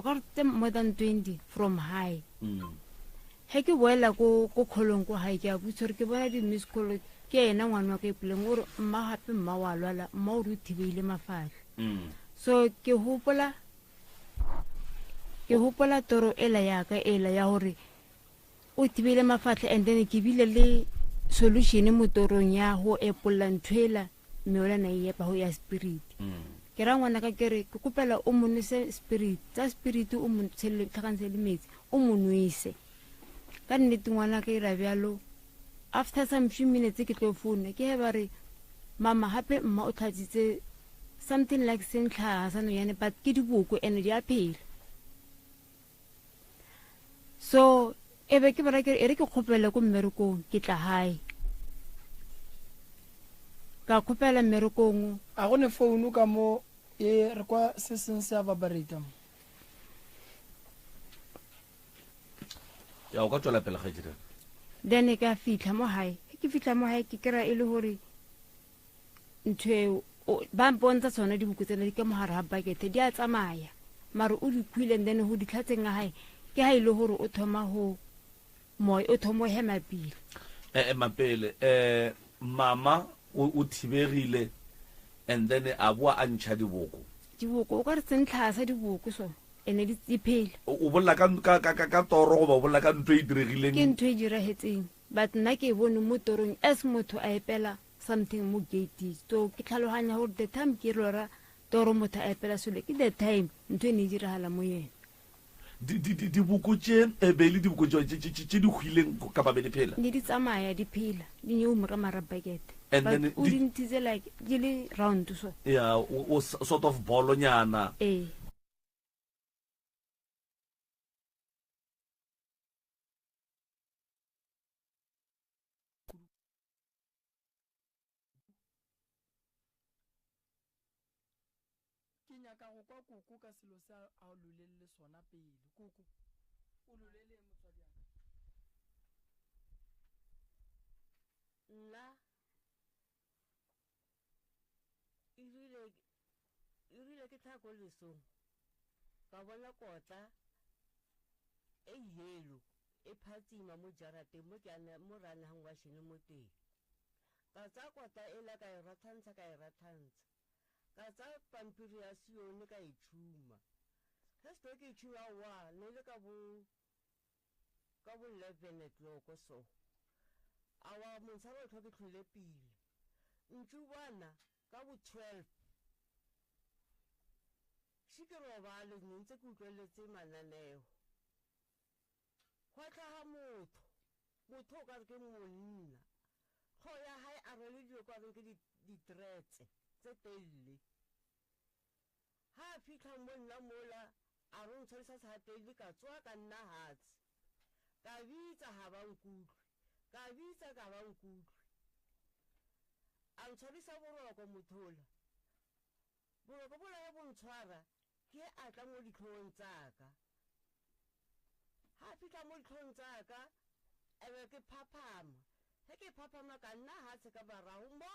o ka re tse more than 20 from high Ge ke boela ko ko kholong ko gae ke a botsa gore ke bona di-miss call ke ena ngwana wa ka ipoleng o re mma gape mma wa lwala mma o re o thibeile mafatlha mm. so ke gopola ke gopola toro ela yaka ela ya gore o thibele mafatlha and then ke bile le solution mo torong ya go epolla ntho ela mme ola na e epa go ya spirit mm. ke ra ngwana ka kere ke kopela o mo nwese spirit tsa spirit o mo tlhakantshe le metsi o mo nwese ka nnete ngwana ka ira bjalo after some few minutes ke tlo founa ke he ba re mama gape mma o tlhatsitse something like sentlhaga sa nonyane but ke diboko and di a phela So e be ke bara ke re e re ke kgopele ko mmerekong ke tla gae ka kgopela mmerekong. A go ne founu ka mo e re kwa se seng se a vibrate mo. Ya o ka tswela pele kgaetšedi. Then ka fitlha mo gae ke fitlha mo gae ke kry-a e le gore ntho eo ba mpontsha tsone diboko tsena di ka mogare ga bakete di a tsamaya mare o di khwile and then go ditlhatseng ga gae ke ga e le gore o thoma go moya o thoma o hema pele eh, eh mapele eh mama o thibegile and then a boa a ntšha diboko diboko o ka re sentlhaa sa diboko so ene di phela o bolela ka ka ka toro goba o bolela ka ntho e diregileng ke ntho e diragetseng but nna ke e bone mo torong as motho a epela something mo gate so ke tlhaloganya gore the time ke lora toro motho a epela selo ke the time ntho e ne e diragala mo yena. Diboko tše e be e le diboko tše di hwileng kapa be di phela? Ne di tsamaya di phela di nyeuma ka mara bucket And then but o di ntshitse like di le round so. Yeah, o sort of bolonyana. Ee. Ke nyaka go kwa koko ka selo se a lolelle sona pele. Koko, o lolele eng motswadi wa ka? Nna erile erile ke tla ko lesong ka bona kotla e yellow e phatsima mo jarateng mo ke mo re anegang washene mo teng. Ka tsaya kota ela ka e rathantsha ka e rathantsha. Ka tsaya pampiri ya Sione ka e tšhuma. Ge seno ke e tšhuma, aowa, ne e le ka bo, ka bo 11 o'clock so. Aowa, montshare otlhe ke tlhole pila. Ntšubana ka bo 12, še ke robale, ne ntse ke utlweletse mananeo. Gwa hlaga motho, motho o ka re ke monna, hlogo ya hae a rwele dilo ka reng ke di, ditretse tse telele. Ha a fihla mo nna mola, a re o ntshwarisa sehatelli, ka tsoha ka nna hatshe. Ka bitsa, ha ba nkutlwe, ka bitsa, ka ba nkutlwe. A ntshwarisa boroko motho ola. Boroko bola ge bo ntshwara, ke ge a tla mo dihlong tsa ka. Ga a fihla mo dihlong tsa ka, e be ke phaphama. Ge ke phaphama ka nna hatshe ka marago mo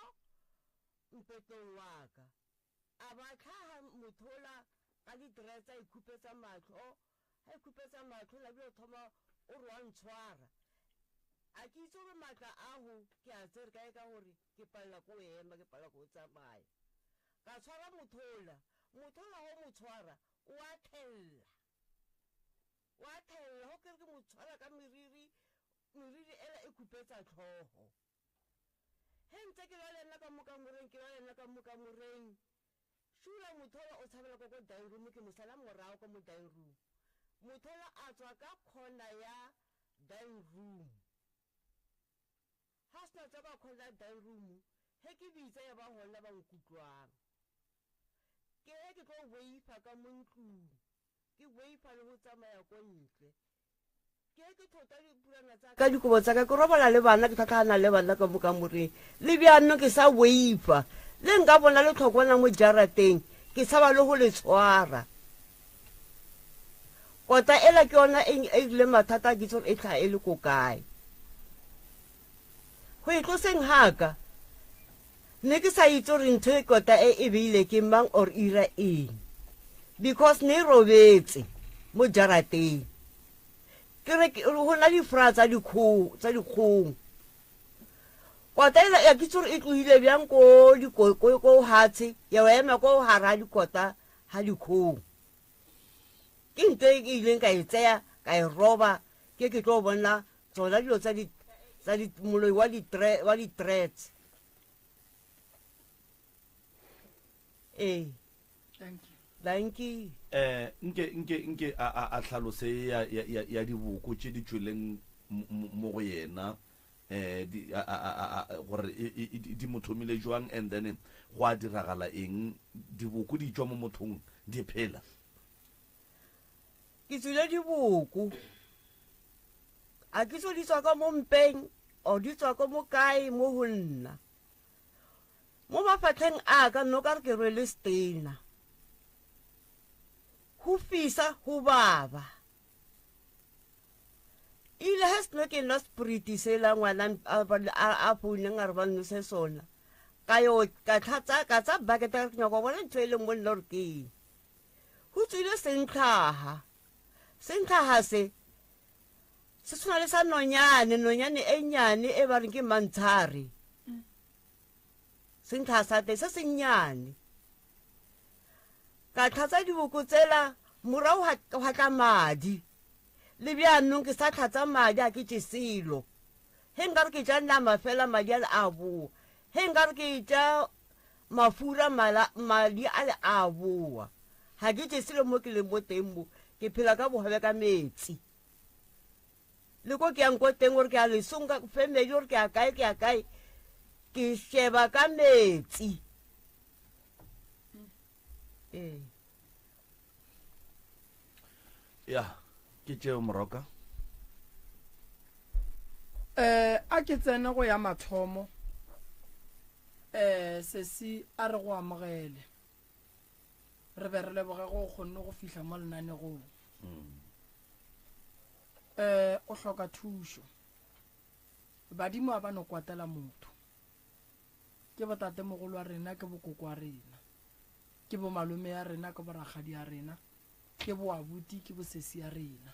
mpetong wa ka. A ba hlaga motho ola ka di-dreads a ikhupetsa mahlo. Ga ikhupetsa mahlo la bile o thoma o re wa ntshwara. A ke itse gore maatla ago ke a tsere kae ka gore ke palela ke go ema, ke palela ke go tsamaya. Ka tshwara motho ola, motho ola ge o mo tshwara o a thella. O a thella, ge o kere ke mo tshwara ka meriri, meriri ela e khupetsa hlogo. Ge ntse ke lwa le nna ka mo kamoreng, ke lwa le nna ka mo kamoreng, Šula motho ola o tshabela ko ko dining room, ke mo sala morago ko mo dining room. Motho ola a tswa ka corner ya dining room. Ha sena tswa ka corner ya dining room, he ke bitsa ya ba hona ba nkutlwang. Ke he ke tlo boifa ka mo ntlung, ke boifa le go tsamaya ko ntle. Ke ge ke thota dipulana tsa ka, dikobo tsa ka, ke robala le bana, ke tlhatlhagana le bana ka mo kamoreng. Le bjano ke sa boifa. Le nka bona lehlokwana mo jarateng, ke tshaba le go le tshwara. Kota ela ke yona e e rile mathata, ga ke itse gore e tlhaga e le ko kae. Go e tloseng ga ka, ne ke sa itse gore ntho e kota e e beile ke mang or ira eng because ne e robetse. mo jarateng. Ke re go na difra tsa dikgong tsa dikgong. Kota ela ya kitse gore e tlohile bjang ko ko ko hatshe ya wa ema ko hara dikota ha dikgong. Ke ntho e ke ileng ka e tseya ka e roba ke ke tlo bona tsona dilo tsa di tsa di moloi wa di wa di threats. Ee. Thank you. Thank you. Eh nke nke nke a a a hlalose ya ya ya, ya diboko tše di tšweleng mo go yena eh di a a a a gore e, e, e, di mo thomile jwang and then go a diragala eng diboko di tšwa mo mothong di phela. Ke tswile diboko. A ke tso di tswa ka mo mpeng or di tswa ka mo kae mo go nna. Mo mafahleng a ka nno ka re ke rwele setena. Go fisa go baba. Ile ge seno ke nwa spriti sela ngwana a founeng a re ba nnose sona. Ka yo ka tlhatsa ka tsa bucket ka re ke nyaka go bona ntho e leng mo nna gore ke eng. Go tswile sentlhaga. Sentlhaga se se tshwana le sa nonyane nonyane e nnyane e ba reng ke mantshare sentlha sa teng se sennyane ka tlhatsa diboko tsela morago gwa tla madi le bjanong ke sa tlhatsa madi a ke tše selo ge nkare ke ja nama fela madi a le a boa ge nkare ke ja mafura madi a le a boa ga ke tše selo mo ke leng mo teng mo ke phela ka bogobe ka metsi Le ko ke yang ko teng gore ke ya lesong ka family gore ke ya kae ke ya kae ke sheba ka metsi ee ya ke tšeo moroka eh a ke tsene go ya mathomo eh sesi a re go amogele re be re leboge go kgonne go fihla mo lenanegong mm. Eh, o hloka thušo. Badimo a ba no kwatela motho. Ke botatemogolo wa rena, ke bokoko wa rena. Ke bomalome ya rena, ke borakgadi ya rena. Ke boabuti, ke bosesi ya rena.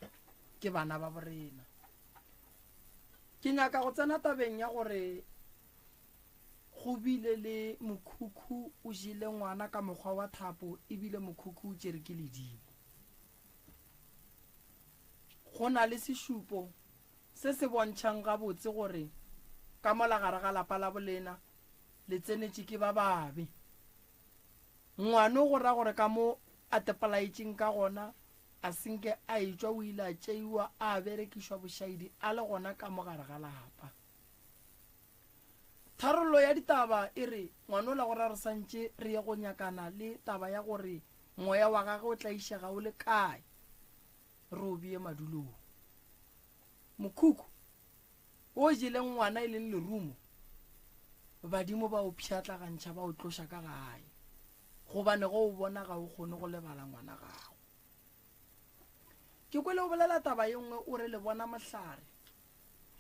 Ke bana ba borena. Ke nyaka go tsena tabeng ya gore go bile le mokhukhu o jele ngwana ka mokgwa wa thapo ebile mokhukhu o tšere ke ledimo. Go na le sešupo se se bontšhang gabotse gore ka mola gare ga lapa la bolena le tsenetše ke ba babe. Ngwano go ra gore ka mo a tepolaetšeng ka gona a se nke a etšwa o ile a tšeiwa a berekišwa bošaedi a le gona ka mo gare ga lapa. Tharollo ya ditaba e re ngwanola go ra re santše re ye go nyakana le taba ya gore moya wa gagwe o tlaišega o le kae, re o bee madulong. Mokhukhu wo o jeleng ngwana e leng lerumo, badimo ba o pšhatlagantšha ba o tloša ka gae, gobane ge o bona ga o kgone go lebala ngwana gago. Ke kwele o bolela taba ye nngwe o re le bona mohlare.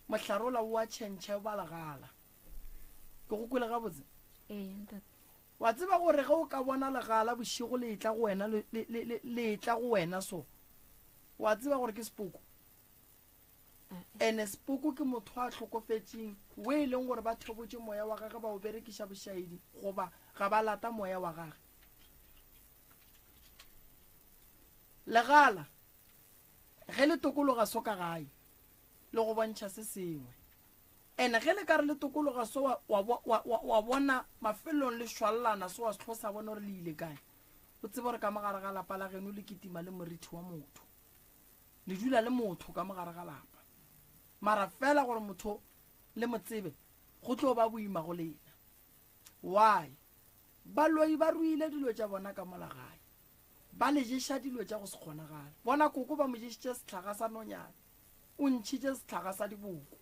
Mohlare ola o a tšhentšha o ba legala. Ke go kwele gabotse? Ee, ntate. Wa tseba gore ge o ka bona legala bošego le etla go wena le, le, le, le, le etla go wena so, wa tseba gore ke sepoko. Ene sepoko ke motho a hlokofetšeng we e leng gore ba thobotše moya wa gage ba o berekiša bošaedi goba ga ba lata moya wa gage. Legala ge le tokologa so ka gae le go bontšha se sengwe. Ene ge le ka re le tokologa so wa, wa, wa, wa, wa bona mafelelong le šwallana so wa se sa bona gore le ile kae, o tsebe gore ka mogare ga lapa la geno le kitima le morithi wa motho. Le dula le motho ka mogare ga lapa. Mara fela gore motho le mo tsebe go tlo ba boima go lena. Why? Baloi ba ruile dilo tša bona ka mola gae. Ba le ješa dilo tša go se kgonagale. Bona koko ba mo ješitše sehlaga sa nonyane. O ntšhitše sehlaga sa diboko.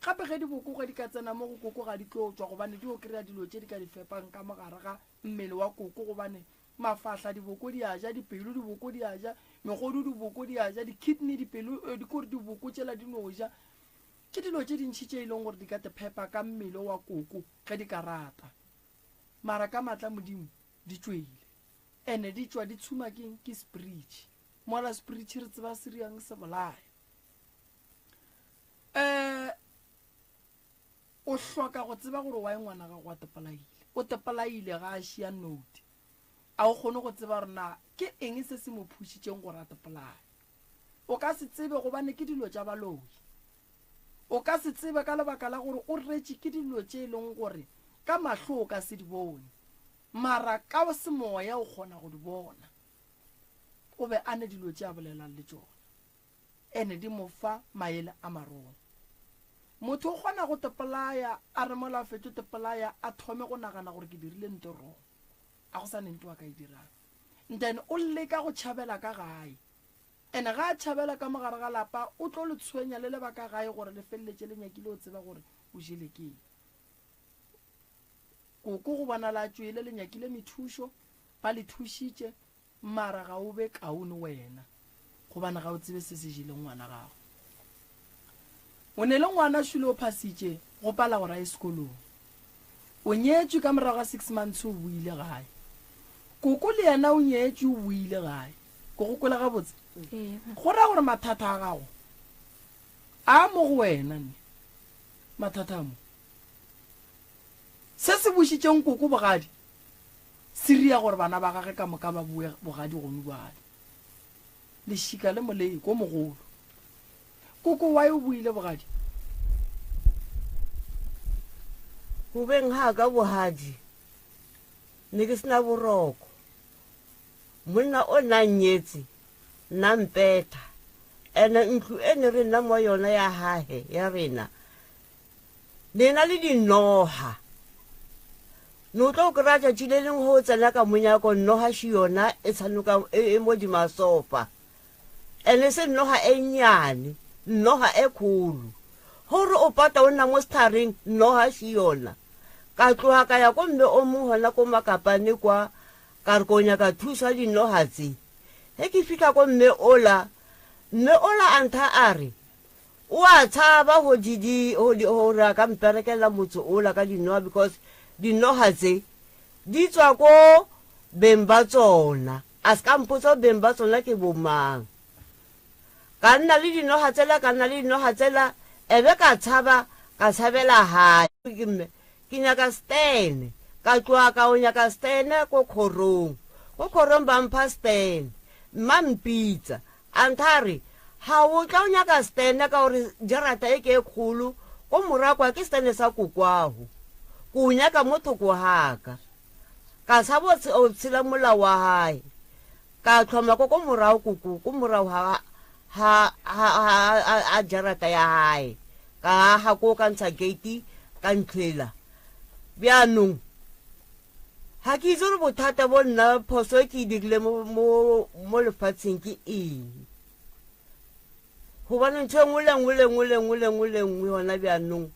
Gape ge diboko ge di ka tsena mo go koko ga di tlo tšwa gobane di yo kry-a dilo tše di ka di fepang ka mo gare ga mmele wa koko gobane mafahla diboko di a ja, dipelo diboko di a ja, megodu diboko di a ja, di-kidney dipelo eh, di kore diboko tšela di no ja. Ke dilo tše dintši tše e leng gore di ka te phepa ka mmele wa koko ge di ka rata. Mara ka maatla Modimo di tšwele. Ene di tšwa di tshuma keng ke spritše. Mola spiritšhi re tseba se riang se bolaya. Um o hloka go tseba gore why ngwana gago a tepolaile. O tepolaile ga a šia note. A o kgone go tseba gore na ke eng se se mo phušitšeng gore a tepolaye. O ka se tsebe gobane ke dilo tša baloi. O ka se tsebe ka lebaka la gore o retše ke dilo tše e leng gore ka mahlo o ka se di bone, mara ka semoya o kgona go di bona. O be a ne dilo tše a bolelang le tšona, ene di mo fa maele a marong. Motho o kgona go tepolaya, a re mola a fetšo tepolaya a thome go nagana gore ke dirile nto wrong, a go sa ne nto a ka e dirang. Then o leka go tšhabela ka gae. Ene ga a tšhabela ka mo gare ga lapa o tlo le tshwenya le le ba ka gae gore le feleletše le nyakile go tseba gore o jele ke eng. Koko go bonala a tšwele le nyakile methušo, ba le thušitše mara ga o be kaone wena gobane ga o tsebe se se jeleng ngwana gago. O ne le ngwana šule o phasitše go pala gore a ye sekolong. O nyetšwe ka morago ga six months o boile gae. Koko le yena o nyetšwe o boile gae. Ke go kwele gabotse? Go ra gore mathata a gago a mo go wena ne. Mathata a mo. Se se bušitšeng koko bogadi se ria gore bana ba gage ka moka ba boe bogadi gonu bjale. Lešika le moleko mogolo. Koko why o boile bogadi? Go beng ga ka bogadi ne ke sena boroko. Monna o na nnyetse nna mpetha. Ene ntlo e ne re nna mo yona ya hahe ya rena ne na le dinoga. Ne o tlo kry-a tšatši le lengwe ge o tsena ka monyako noga še yona e tshanoka e, e modima sofa. Ene se noga e nnyane, noga e kgolo. Gore o pata o nna mo setlhareng, noga še yona. Ka tloga ka ya ko mme o mongwe gona ko Makapane kwa, ka re ko nyaka thuso ya dinoga tse. Ge ke fihla ko mme ola, mme ola a ntha a re, O a tshaba go di, di, go di, gore a ka mperekela motse ola ka dinoga because dinoga tse di tswa ko beng ba tsona. A se ka mpotsa gore beng ba tsona ke bomang. Ka nna le dinoga tsela, ka nna le dinoga tsela, ebe ka tshaba, ka tshabela gae. Ke mme, ke nyaka stene. Ka tloga ka o nyaka stene ko kgorong. Ko kgorong ba mpha stene. Mma mpitsa, A ntha a re, Ga o tla o nyaka stene ka gore jarata e ke e kgolo, ko morago kwa ke stene sa kokwago. Ke o nyaka mo thoko ga ka. Ka tshaba o tshela molao wa gae. Ka hloma ko ko morago koko, ko morago ga, ga, ga, ga, ga jarata ya gae. Ka aga ko ka ntsha gate ka ntlhela. Bjanong Ga ke itse gore bothata bo nna phoso e ke e dirile mo, mo, mo lefatsheng ke eng. Gobane ntho e nngwe le nngwe le nngwe le nngwe le nngwe le nngwe gona bjanong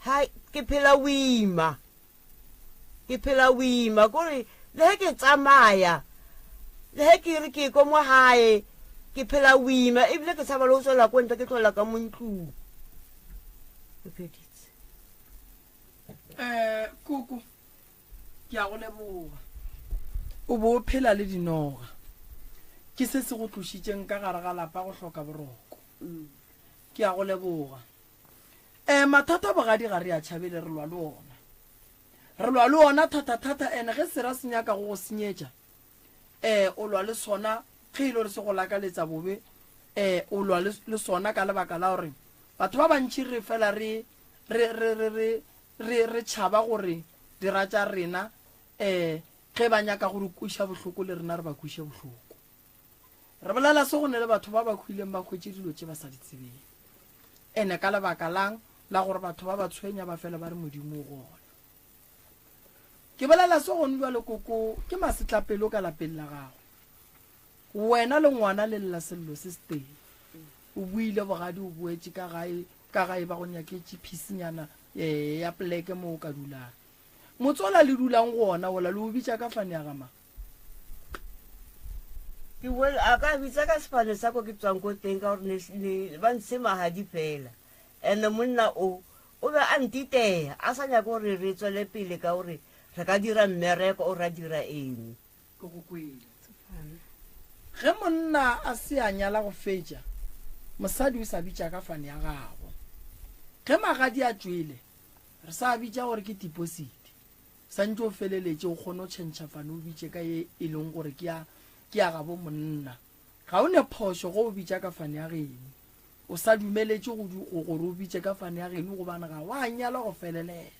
ga ke phela boima, ke phela boima kore le ge ke tsamaya le ge ke re ke ko mo gae ke phela boima ebile ke tshaba le go tswela ko ntle ke tlhola ka mo ntlong. Ke feditse. Um koko ke a go leboga o bo o phela le dinoga ke se se go tlošitšeng ka gare ga lapa go hloka boroko ke a go leboga um mathata bogadi ga re a tšhabele re lwa le ona re lwa le ona thata-thata ene ge sera se nyaka go go senyetša um o lwa le sona ge e le gore se go lakaletsa bobe um o lwa le sona ka lebaka la gore batho ba bantši re fela re re re re re re re tšhaba gore dira tša rena um ge ba nyaka go re kweša bohloko le rena re ba kweše bohloko. Re bolela se go ne le batho ba ba hwileng ba hwetše dilo tše ba sa di tsebeng. Ene ka lebaka lang la gore batho ba ba tshwenya ba fela ba re Modimo o gona. Ke bolela se gone jwale koko ke masetlapelo ka lapeng la gago. Wena le ngwana le lla sello se setee. O buile bogadi o boetše ka gae ka gae ba go nyaketše phisinyana eh, ya pleke mo o ka dulang. Motse ola le dulang go ona ola le o bitša ka fane ya ga mang? Ke well a ka bitsa ka sefane sa ko ke tswang ko teng ka gore ne ba ntshe magadi fela ene monna o o be a ntiteya a sa nyake gore re tswele pele ka gore re ka dira mmereko o ra dira eng. Ke go kwele. Ge monna a se a nyala go fetša, mosadi o sa bitša ka fane ya gabo. Ge magadi a tšwele, re sa bitša gore ke tipositi. Santše o feleletše o kgone go tšhentšha fane o bitše ka ye e leng gore ke ya ke ya gabo monna. Ga o ne phošo ge o bitša ka fane ya geno. O sa dumeletše go gore o bitše ka fane ya geno gobane ga wa nyalwa go felelela.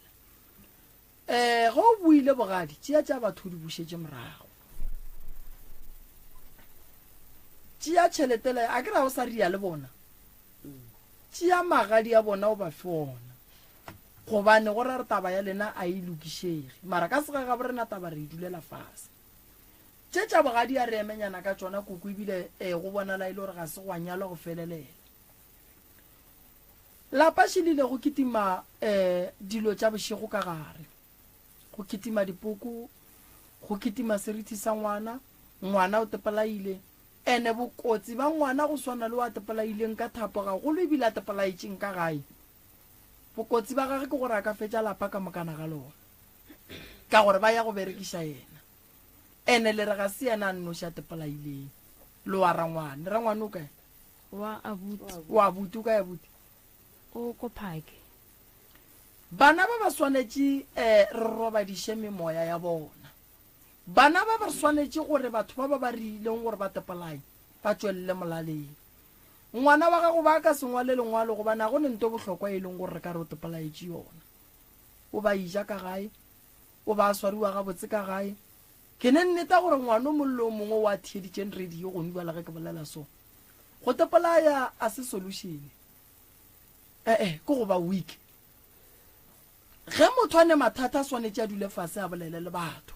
Ee, ge o boile bogadi, tšea tša batho o di bušetše morago. Tšea tšhelete le, a ke ra o sa ria le bona. Tšea magadi a bona o ba fe ona. Gobane go ra re taba ya lena a e lokišege. Mara ka segagabo rena taba re e dulela fase. Tše tša bogadi a re emenyana ka tšona koko ebile eh, go bonala e le gore ga se gwa nyalwa go felelela. Lapa še le ile go kitima um dilo tša bošego ka gare, go kitima dipoko, go kitima seriti sa ngwana, ngwana o tepolaile. Ene bokotsi ba ngwana go swana le wa tepolaileng ka thapo gagolo ebile a tepolaetšeng ka gae, bokotsi ba gage ke gore a ka fetša lapa ka mokana ga lona ka gore ba ya go berekiša yena. Ene le re ga se yena a nnoši a tepolaileng, le wa rangwane. Rangwane o kae? Wa abuti. Wa abuti, o kae abuti? O ko phake. Bana ba ba swanetše eh, re robadiše memoya ya bona. Bana ba ba swanetše gore batho ba ba ba rileng gore ba tepolaye ba tšwelele molaleng. Ngwana wa gago ba ka se ngwale lengwalo gobane ga go ne nto bohlokwa e leng gore re ka re o tepolaetše yona. O ba ija ka gae, o ba swariwa gabotse ka gae. Ke ne nneta gore ngwana o mongwe le o mongwe o a theeditšeng radio gone bjale ge ke bolela so. Go tepolaya a se solution. Eh-eh, ke go ba weak. Ge motho a ne mathata a swanetše a dule fase a bolele le batho.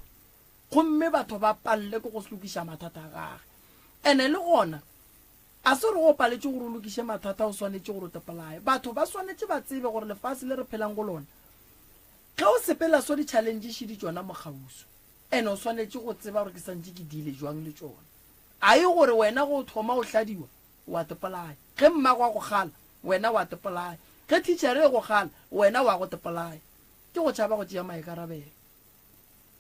Gomme batho ba palele ke go lokiša mathata a gage. Ene le gona a se gore go paletše gore o lokiše mathata o swanetše gore o tepolaye. Batho ba swanetše ba tsebe gore lefase le re phelang go lona Ge o sepela so di challenge šidi tšona mo kgauswi and o swanetše go tseba gore ke santše ke deale jwang le tšona. A e gore wena ge o thoma o hladiwa o a tepolaya, ge mmago a go kgala wena o a tepolaya, ge thitšhere e go kgala wena o a go tepolaya. Ke go tšhaba go tšea maikarabelo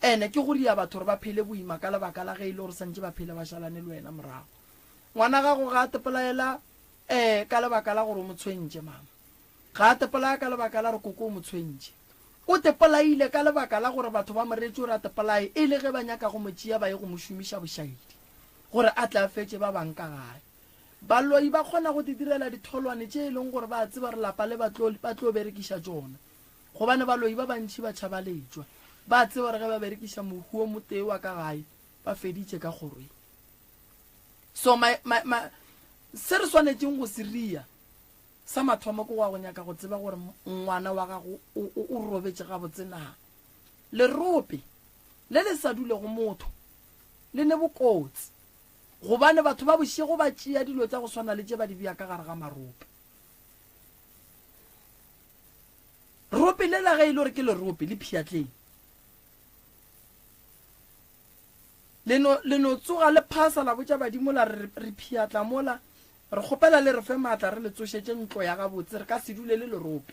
and ke go ria batho gore ba phele boima ka lebaka la ge e le gore santše ba phele ba šalane le wena morago. Ngwana gago ga a tepolaela um ka lebaka la gore o mo tshwentše mama. Ga a tepolaya ka lebaka la gore koko o mo tshwentše. O tepolaile ka lebaka la gore batho ba mo reetše gore a tepolaye e le ge ba nyaka go mo tšea ba ye go mo šomiša bošaedi gore a tle a fetše ba bang ka gae. Baloi ba kgona go te direla ditholwane tše e leng gore ba a tseba gore lapa le ba tlo ba tlo berekiša tšona gobane baloi ba bantši ba tšhaba letšwa. Ba a tseba gore ge ba berekiša mohu o motee wa ka gae ba feditše ka kgoro ye. So my, my, my, se re swanetšeng go se ria Sa mathomo ke wa go nyaka go tseba gore ngwana wa gago o, o, o robetše gabotse na. Lerope le le sa dulego motho le ne bokotsi, gobane batho ba bošego ba tšea dilo tša go swana le tše ba di bea ka gare ga marope. Rope lela ge e le gore ke lerope le phiatleng, le no, le no tsoga le phasa la botša badimo la re re phiatla mola Re kgopela le re fe maatla re le tsošetše ntlo ya gabotse, re ka se dule le lerope.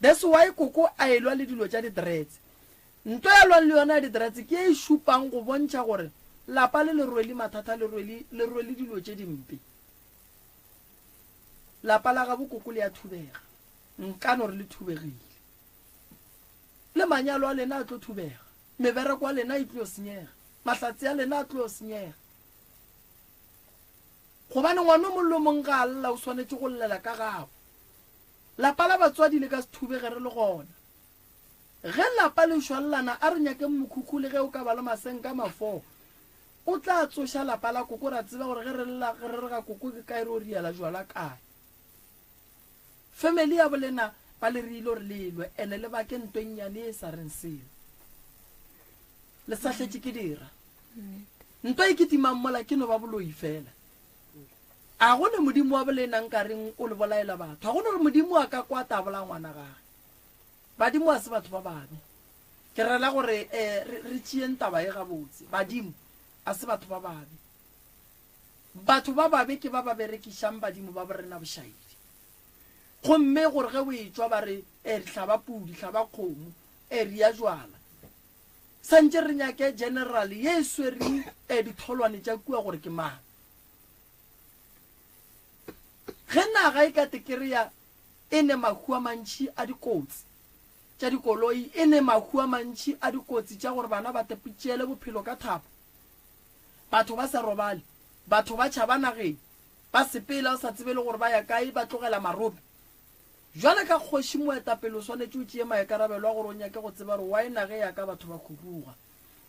That's why koko a elwa le dilo tša di-dreads. Nto ya lwang le yona ya di-dreads ke ye e šupang go bontšha gore lapa le le rwele mathata le rwele le rwele dilo tše dimpe. Lapa la gabo koko le a thubega. Nka no re le thubegile. Le manyalo a lena a tlo thubega. Mebereko a lena e tlo senyega. Mahlatse a lena a tlo senyega. Gobane ngwana o mong le o mong ga a lla o swanetše go llela ka gabo. Lapa la batswadi le ka se thubege re le gona. Ge lapa le šwallana a re nyakeng mokhukhu le ge o ka ba le masenka mafo. O tla tsoša lapa la koko ra tseba gore ge re lla re re ga koko ke kae re o riela jwala kae. Family ya bolena ba le rile gore le lwe ene le bake nto e nnyane e sa reng selo. Le sa hletše ke dira. Ntwa e kitimang mola ke no ba boloi fela. A go ne Modimo wa bolena nka reng o le bolaela batho. A go ne gore Modimo a ka kwata a bolaya ngwana gage. Badimo a se batho ba babe. Ke rela gore eh, re, re tšeeng taba e gabotse. Badimo a se batho ba babe. Batho ba babe ke ba ba berekišang badimo ba borena bošaedi. Gomme gore ge o etšwa ba re, eh, hlaba pudi, hlaba kgomo, eh, ria jwala. Santše re nyake general ye e swereng eh, ditholwane tša kua gore ke mang. Ge naga e ka te kereya e ne mahu a mantši a dikotsi tša dikoloi, e ne mahu a mantši a dikotsi tša gore bana ba tepetšeele bophelo ka thapo, batho ba sa robale, batho ba tšhaba nageng, ba sepela o sa tsebe le gore ba ya kae, ba tlogela marope. Bjale ka kgoši moetapele o swanetše o tšee maikarabelo a gore o nyake go tseba gore why nage ya ka batho ba khuruga,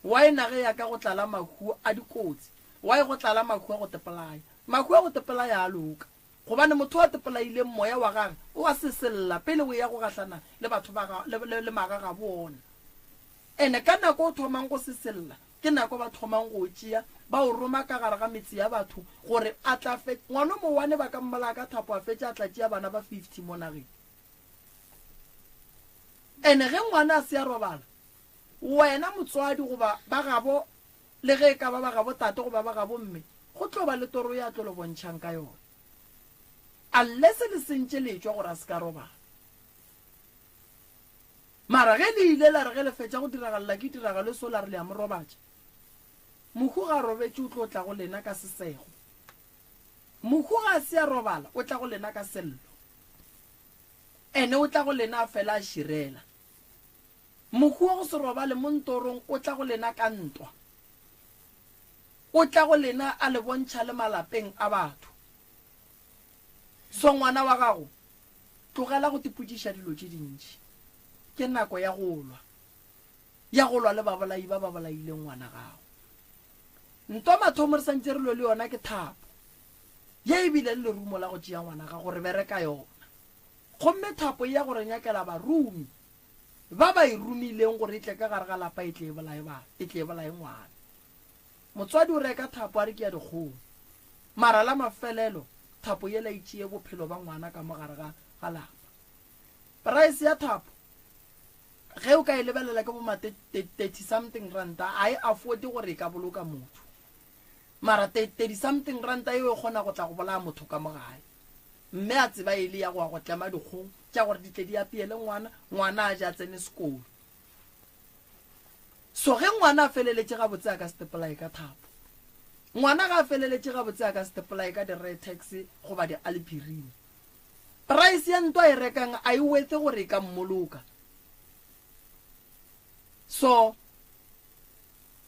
why nage ya ka go tlala mahu a dikotsi, why go tlala mahu a go tepolaya. Mahu a go tepolaya a loka gobane motho a tepolaileng moya wa gage o a sesella pele o eya go gahlana le batho ba ga, le, le, le magagabo ona. Ene ka nako o thomang go sesella Ke nako ba thomang go o tšea, ba o roma ka gare ga metse ya batho gore a tla fe. Ngwana o mowane ba ka mmolaya ka thapo a fetša a tla tšea bana ba 50 mo nageng. Ene ge ngwana a se a robala, wena motswadi goba ba gabo le ge e ka ba ba gabo tate goba ba gabo mme, go tlo ba le toro ye a tlo le bontšhang ka yona. Unless le sentše letšwa gore a se ka robala. Mara ge le ile la re ge le fetša go diragalela ke tiragalo e so la re le a mo robatša, mohu ga a robetše o tlo tla go lena ka sesego. Mohu ga a se a robala o tla go lena ka sello. Ene o tla go lena a fela a širela. Mohu wa go se robale mo ntorong o tla go lena ka ntwa. O tla go lena a le bontšha le malapeng a batho. So ngwana wa gago Tlogela go tipotšiša dilo tše dintši. Ke nako ya go lwa, ya go lwa le babolai ba ba bolaileng ngwana gago. Ntwa mathomo re santše re lwe le yona ke thapo ye e bile le lerumo la go tšea ngwana gago re bereka yona. Gomme thapo e ya go re nyakela barumi ba ba e romileng gore e tle ka gare ga lapa e tle e bolaye ba, e tle e bolaye ngwana. Motswadi o reka thapo a re ke ya dikgong. Mara la mafelelo thapo yela e tšee bophelo ba ngwana ka mo gare ga ga lapa. Price ya thapo ge o ka e lebelela ke bo ma 30 something ranta a e afford gore e ka boloka motho. Mara 30 something ranta eo e kgona go tla go bolaya motho ka mo gae. Mme a tseba e le ya go ya go tlema dikgong tša gore di tle di apeele ngwana, ngwana a je a tsene sekolo. So ge ngwana a feleletše gabotse a ka se tepolaye ka thapo. Ngwana ga a feleletše gabotse a ka se tepolaye ka di-Retex goba di-Alpirin. Price ya ntwa e rekang a e wethe gore e ka mmoloka. So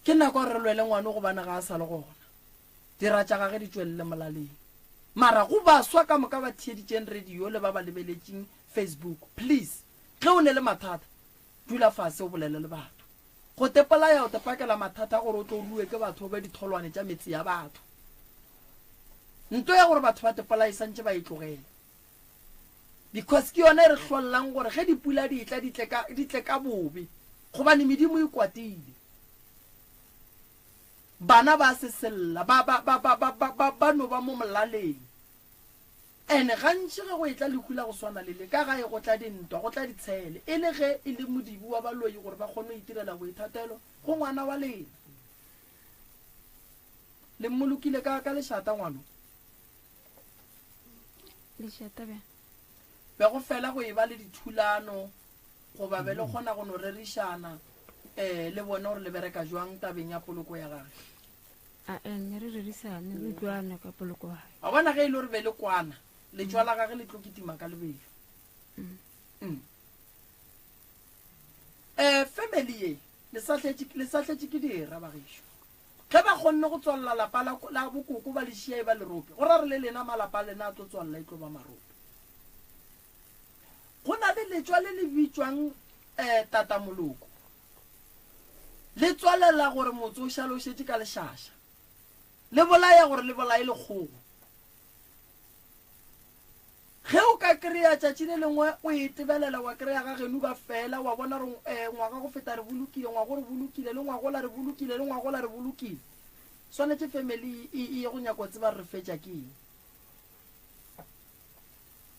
ke nako re lwele ngwano gobane ga a sa le gona. Dira tša gage di tšwelele molaleng. Mara go baswa ka moka ba theeditšeng radio le ba ba lebeletšeng Facebook, please ge o ne le mathata Dula fase o bolele le batho. Go tepolaya o tepakela mathata a gore o tlo rue ke batho o be ditholwane tša metse ya batho. Nto ya gore batho ba tepolaye santše ba e tlogele. Because ke yona e re hlollang gore ge dipula di etla di tle ka, di tle ka bobe. Gobane medimo e kwatile. Bana ba sesella, ba, ba, ba, ba, ba, ba, ba, ba no ba mo molaleng. Ene gantši ge go etla lehu la go swana le le, ka gae go tla dintwa, go tla ditshele, e le ge e le modibi wa baloi gore ba kgone go itirela boithatelo go ngwana wa lena. Le mmolokile ka, ka lešata ngwano? Lešata bjang? Be go fela go eba le dithulano goba be le kgona go no rerišana um le bone gore le bereka jwang tabeng ya poloko ya gage? A ne re rerisane, re utlwane ka poloko wa gae. Wa bona ge e le gore be le kwana, letšwa la gage le tlo kitima ka lebelo. Mm. Eh, family ye le sahletše le sahletše ke dira bagešo. Ge ba kgonne go tswalela lapa la, la bokoko ba le šia e ba lerope, go ra re le lena malapa a lena a tlo tswalela e tlo ba marope. Go na le letšwa le le bitšwang eh, tatamoloko. Le tswalela gore motse o šale o šetše ka lešaša. Le bolaya gore le bolaye le kgogo. Ge o ka kry-a tšatši le lengwe o e tebelela wa kry-a ga geno ba fela wa bona gore um ngwaga go feta re bolokile, ngwago re bolokile, le ngwagola re bolokile, le ngwagola re bolokile. Swanetše family e ye go nyaka go tseba re fetša ke eng.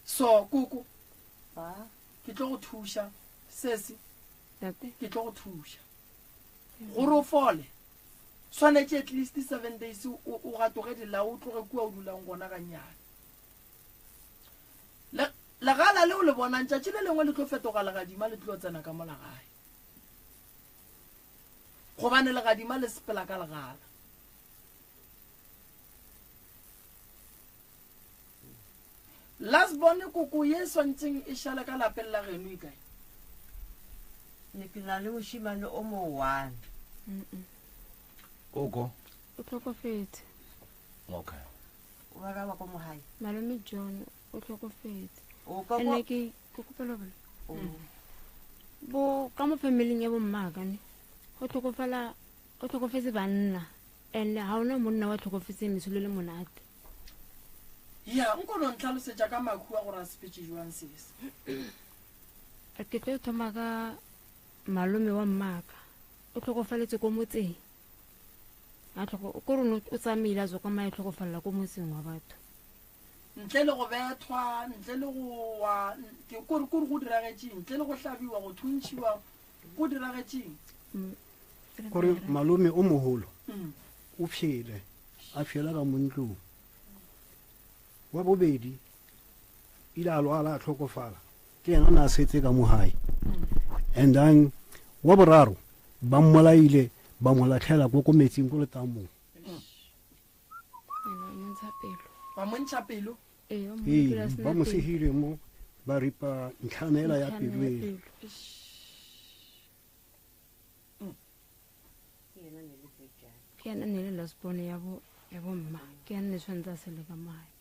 So koko, ke tlo go thuša sesi. Tate. Ke tlo go thuša gore o fole. Swanetše at least 7 days o o gatoge dilao o tloge kua o dulang gona gannyane. Le legala leo le bonang tšatši le lengwe le tlo fetoga legadima le tlo tsena ka mola gae. Gobane legadima le sepela ka legala. Last born koko ye swantseng e šale ka lapeng la geno e kae? Ne ke na le mošemane o mo one. Koko. O hlokofetse. Okay. O ba ba ko mo gae. Malome John o hlokofetse. O ka Ene ke ke kgopela bona. Bo ka mo familing ya bo mmaka ne. Go hlokofala go hlokofetse banna. And ha ona monna wa hlokofetseng lesolo le monate. Ya, nko no ntlhalosetša ka makhu a gore a sepetše jwang sese. Ke tlo thoma ka malome wa mmaka. O hlokofaletse ko motseng. A tlhoko ko rone o tsamaile a tswa ka mae tlhokofalela ko motseng wa batho. Ntle le go bethwa, ntle le go wa, ke kore kore go diragetšeng, ntle le go hlabiwa, go thuntšhiwa, go diragetšeng. Kore malome o mogolo o pšhele, a pšhela ka mo ntlong. Wa bobedi ile a lwala a tlhokofala, ke yena na setse ka mo gae. And then wa boraro ba mmolaile ba mo latlhela ko ko metsing ko letamong. Ba mo ntšha pelo. Ee, ba mo segile mo ba ripa ntlhana ela ya pelo ele. Ke yena ne le last born ya bo ya bo mma. Ke yena ne tshwanetse a sele ka mogae.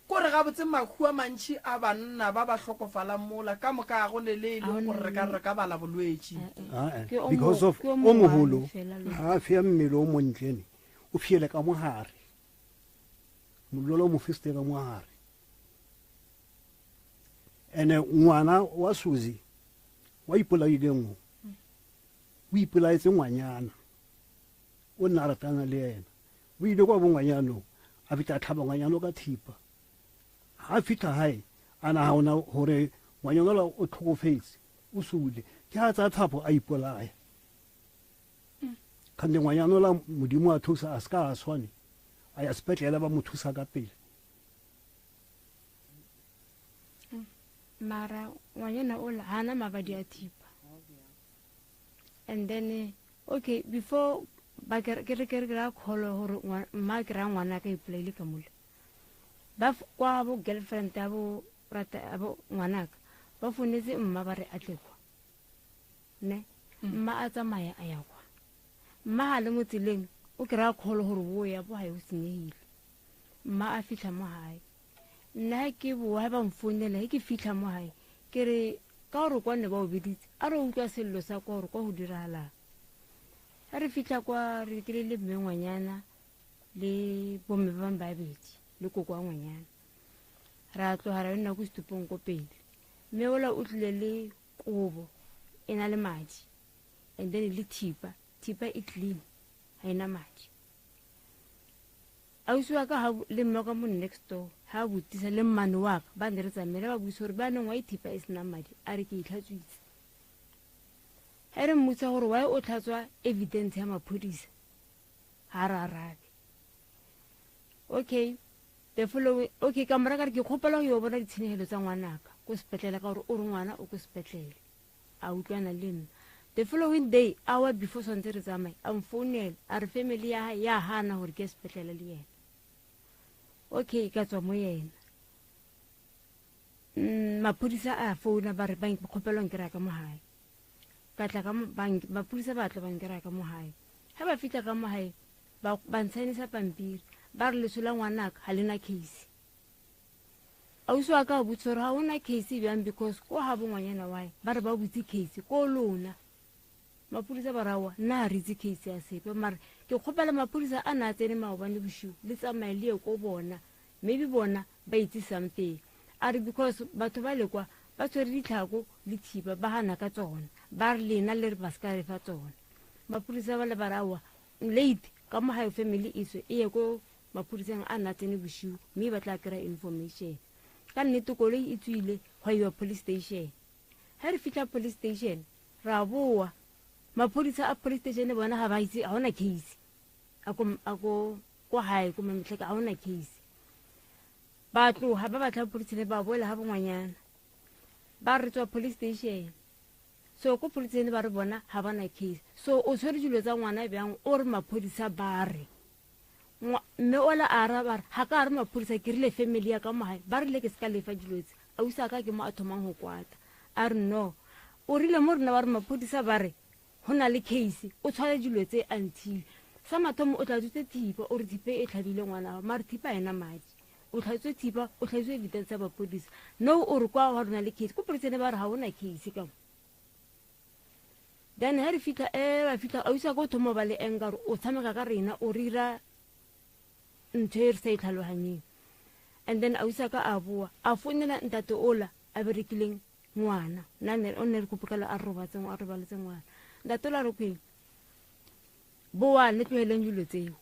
Kore gabotse mahu a mantši a banna ba ba hlokofalang mola ka moka ga go ne le e leng gore re ka re ka bala bolwetši. Ae, because of o mogolo ga a fea mmele o montle ne o fiele ka mogare mollo o mo fisitse ka mogare ene ngwana wa Suzy wa ipolaileng o o ipolaetse ngwanyana o nna a ratana le ena o ile kwa bongwanyano a fitlha a tlhaba ngwanyano ka thipa ga a fitlha gae a nagana gore ngwanyana ola o tlhokofetse o sule ke ga tsaya thapo a ipolaya kgante ngwanyana ola modimo a thusa a se ka a swane a ya sepetlele ba mo thusa ka pele mara ngwanyana ola ga ana mabadi a thipa and then okay before ba ke re ke re ra kholo gore mma ke ra ngwana ka ipolaile ka mola ba kwa bo girlfriend ya bo rata ya bo ngwanaka ba fonetse mma ba re a tle kwa ne mma a tsamaya a ya kwa mma ga le mo tseleng o kry-a kholo gore bo ya bo gae o senyegile mma a fitlha mo gae nna ke boa ba mfounela ge ke fitlha mo gae ke re ka gore kwa ne ba o beditse a re utlwa sello sa kwa gore kwa go diragalang ga re fitlha kwa re kry le mme ngwanyana le bomme ba bangwe babedi le koko wa ngwanyana ra tloga ra yo nna ko setupong ko pele mme ola o tlile le kobo e na le madi and then le thipa thipa e clean ga ena madi ausi wa ka ha le mme ka mo next door ha botisa le mmane wa ka ba ne re tsamaile ba buisa gore ba neng wa ithipa e senang madi a re ke itlhatswitse ga re mmotsa gore why o tlhatswa evidence ya maphodisa ga re arabe okay the following okay ka mora ka re ke kgopela go yo bona ditshenyegelo tsa ngwanaka ko sepetlele ka gore o re ngwana o ko sepetlele a utlwana le nna the following day hour before swantse re tsamaye a mfounela a re family ya hae ya hana gore ke sepetlele le yena okay ka tswa mo yena maphodisa a founa ba re ba kgopelwa nkry-a ka mo gae ka tla ka maphodisa ba tla ba nkry-a ka mo gae ga ba fitlha ka mo gae ba ntshaenisa pampiri ba re leso la ngwanaka ga le na case ausi wa ka o botse gore ga ona case bjang because ko ga bongwanyana wae ba re ba butse case ko lona maphodisa ba rawa nna ga re itse case ya sepe mare ke kgopela maphodisa a na a tsene maobane bosigo le tsamaye le ye ko bona maybe bona ba itse something a re because batho ba lekwa ba tshwere ditlhako le thipa ba gana ka tsona ba re lena le re ba se ka re fa tsona maphodisa ba le ba rawa late ka mo gae family e tswe e ye ko maphodiseng a nna tsene bosigo mme ba tla kry-a information ka nnete koloi e tswile gwa iwa police station ga re fitlha police station ra boa maphodisa a police station bona ga ba itse ga ona case a ko ko gae ko mametlheke ga ona case ba tloga ba batla police station ba boela ga bongwanyana ba re tswa police station. So ko poliseng ba re bona ga ba na case. So o tshwere dilo tsa ngwana bjang o re maphodisa ba re. Mme ola a araba a re ga ka a re maphodisa ke rile family ya ka mo gae ba rile ke se ka lefa dilo tse. Ausi a ka ke mo a thomang go kwata. A re no. O rile mo rena ba re maphodisa ba re go na le case o tshware dilo tse until sa mathomo o tlatswitse thipa o re thipa e tlhabile ngwana wa mare thipa ena madi. O tlhatswe thipa o tlhatswe evidence ya maphodisa no o re kwa wa rona le case ko polisene ba re ga ona case ka mo. Then ha re fitlha e ba fitlha ausi a ko thoma ba le anger o tshameka ka rena o rira ntho e re sa e tlhaloganyeng. And then ausi a ka a boa a founela ntate ola a berekileng ngwana nna ne o ne re kopokela a robatse a robaletse ngwana. Ntate ola re kweng boa le tloheleng dilo tseo.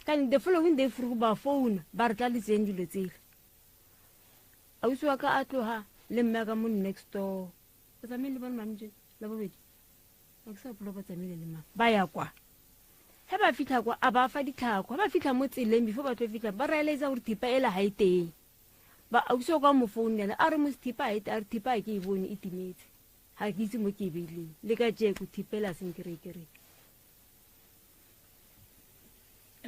Kan the following day frugu ba founa ba re tla le tseng dilo tsele. Ausi wa ka a tloga le mme ka mo next door. O tsamaile le bone mame la bobedi. A ke sa gopola ba tsamaile le mang. Ba ya kwa. Ge ba fitlha kwa a ba fa ditlhako. Ge ba fitlha mo tseleng before ba tlo fitlha ba realize gore thipa ela ga e teng. Ba ausi wa kwa mo founela a re mo thipa ga e teng a re thipa ga ke e bone e timetse. Ga ke itse mo ke e beileng. Le ka jeko thipa ela a seng ke re ke re.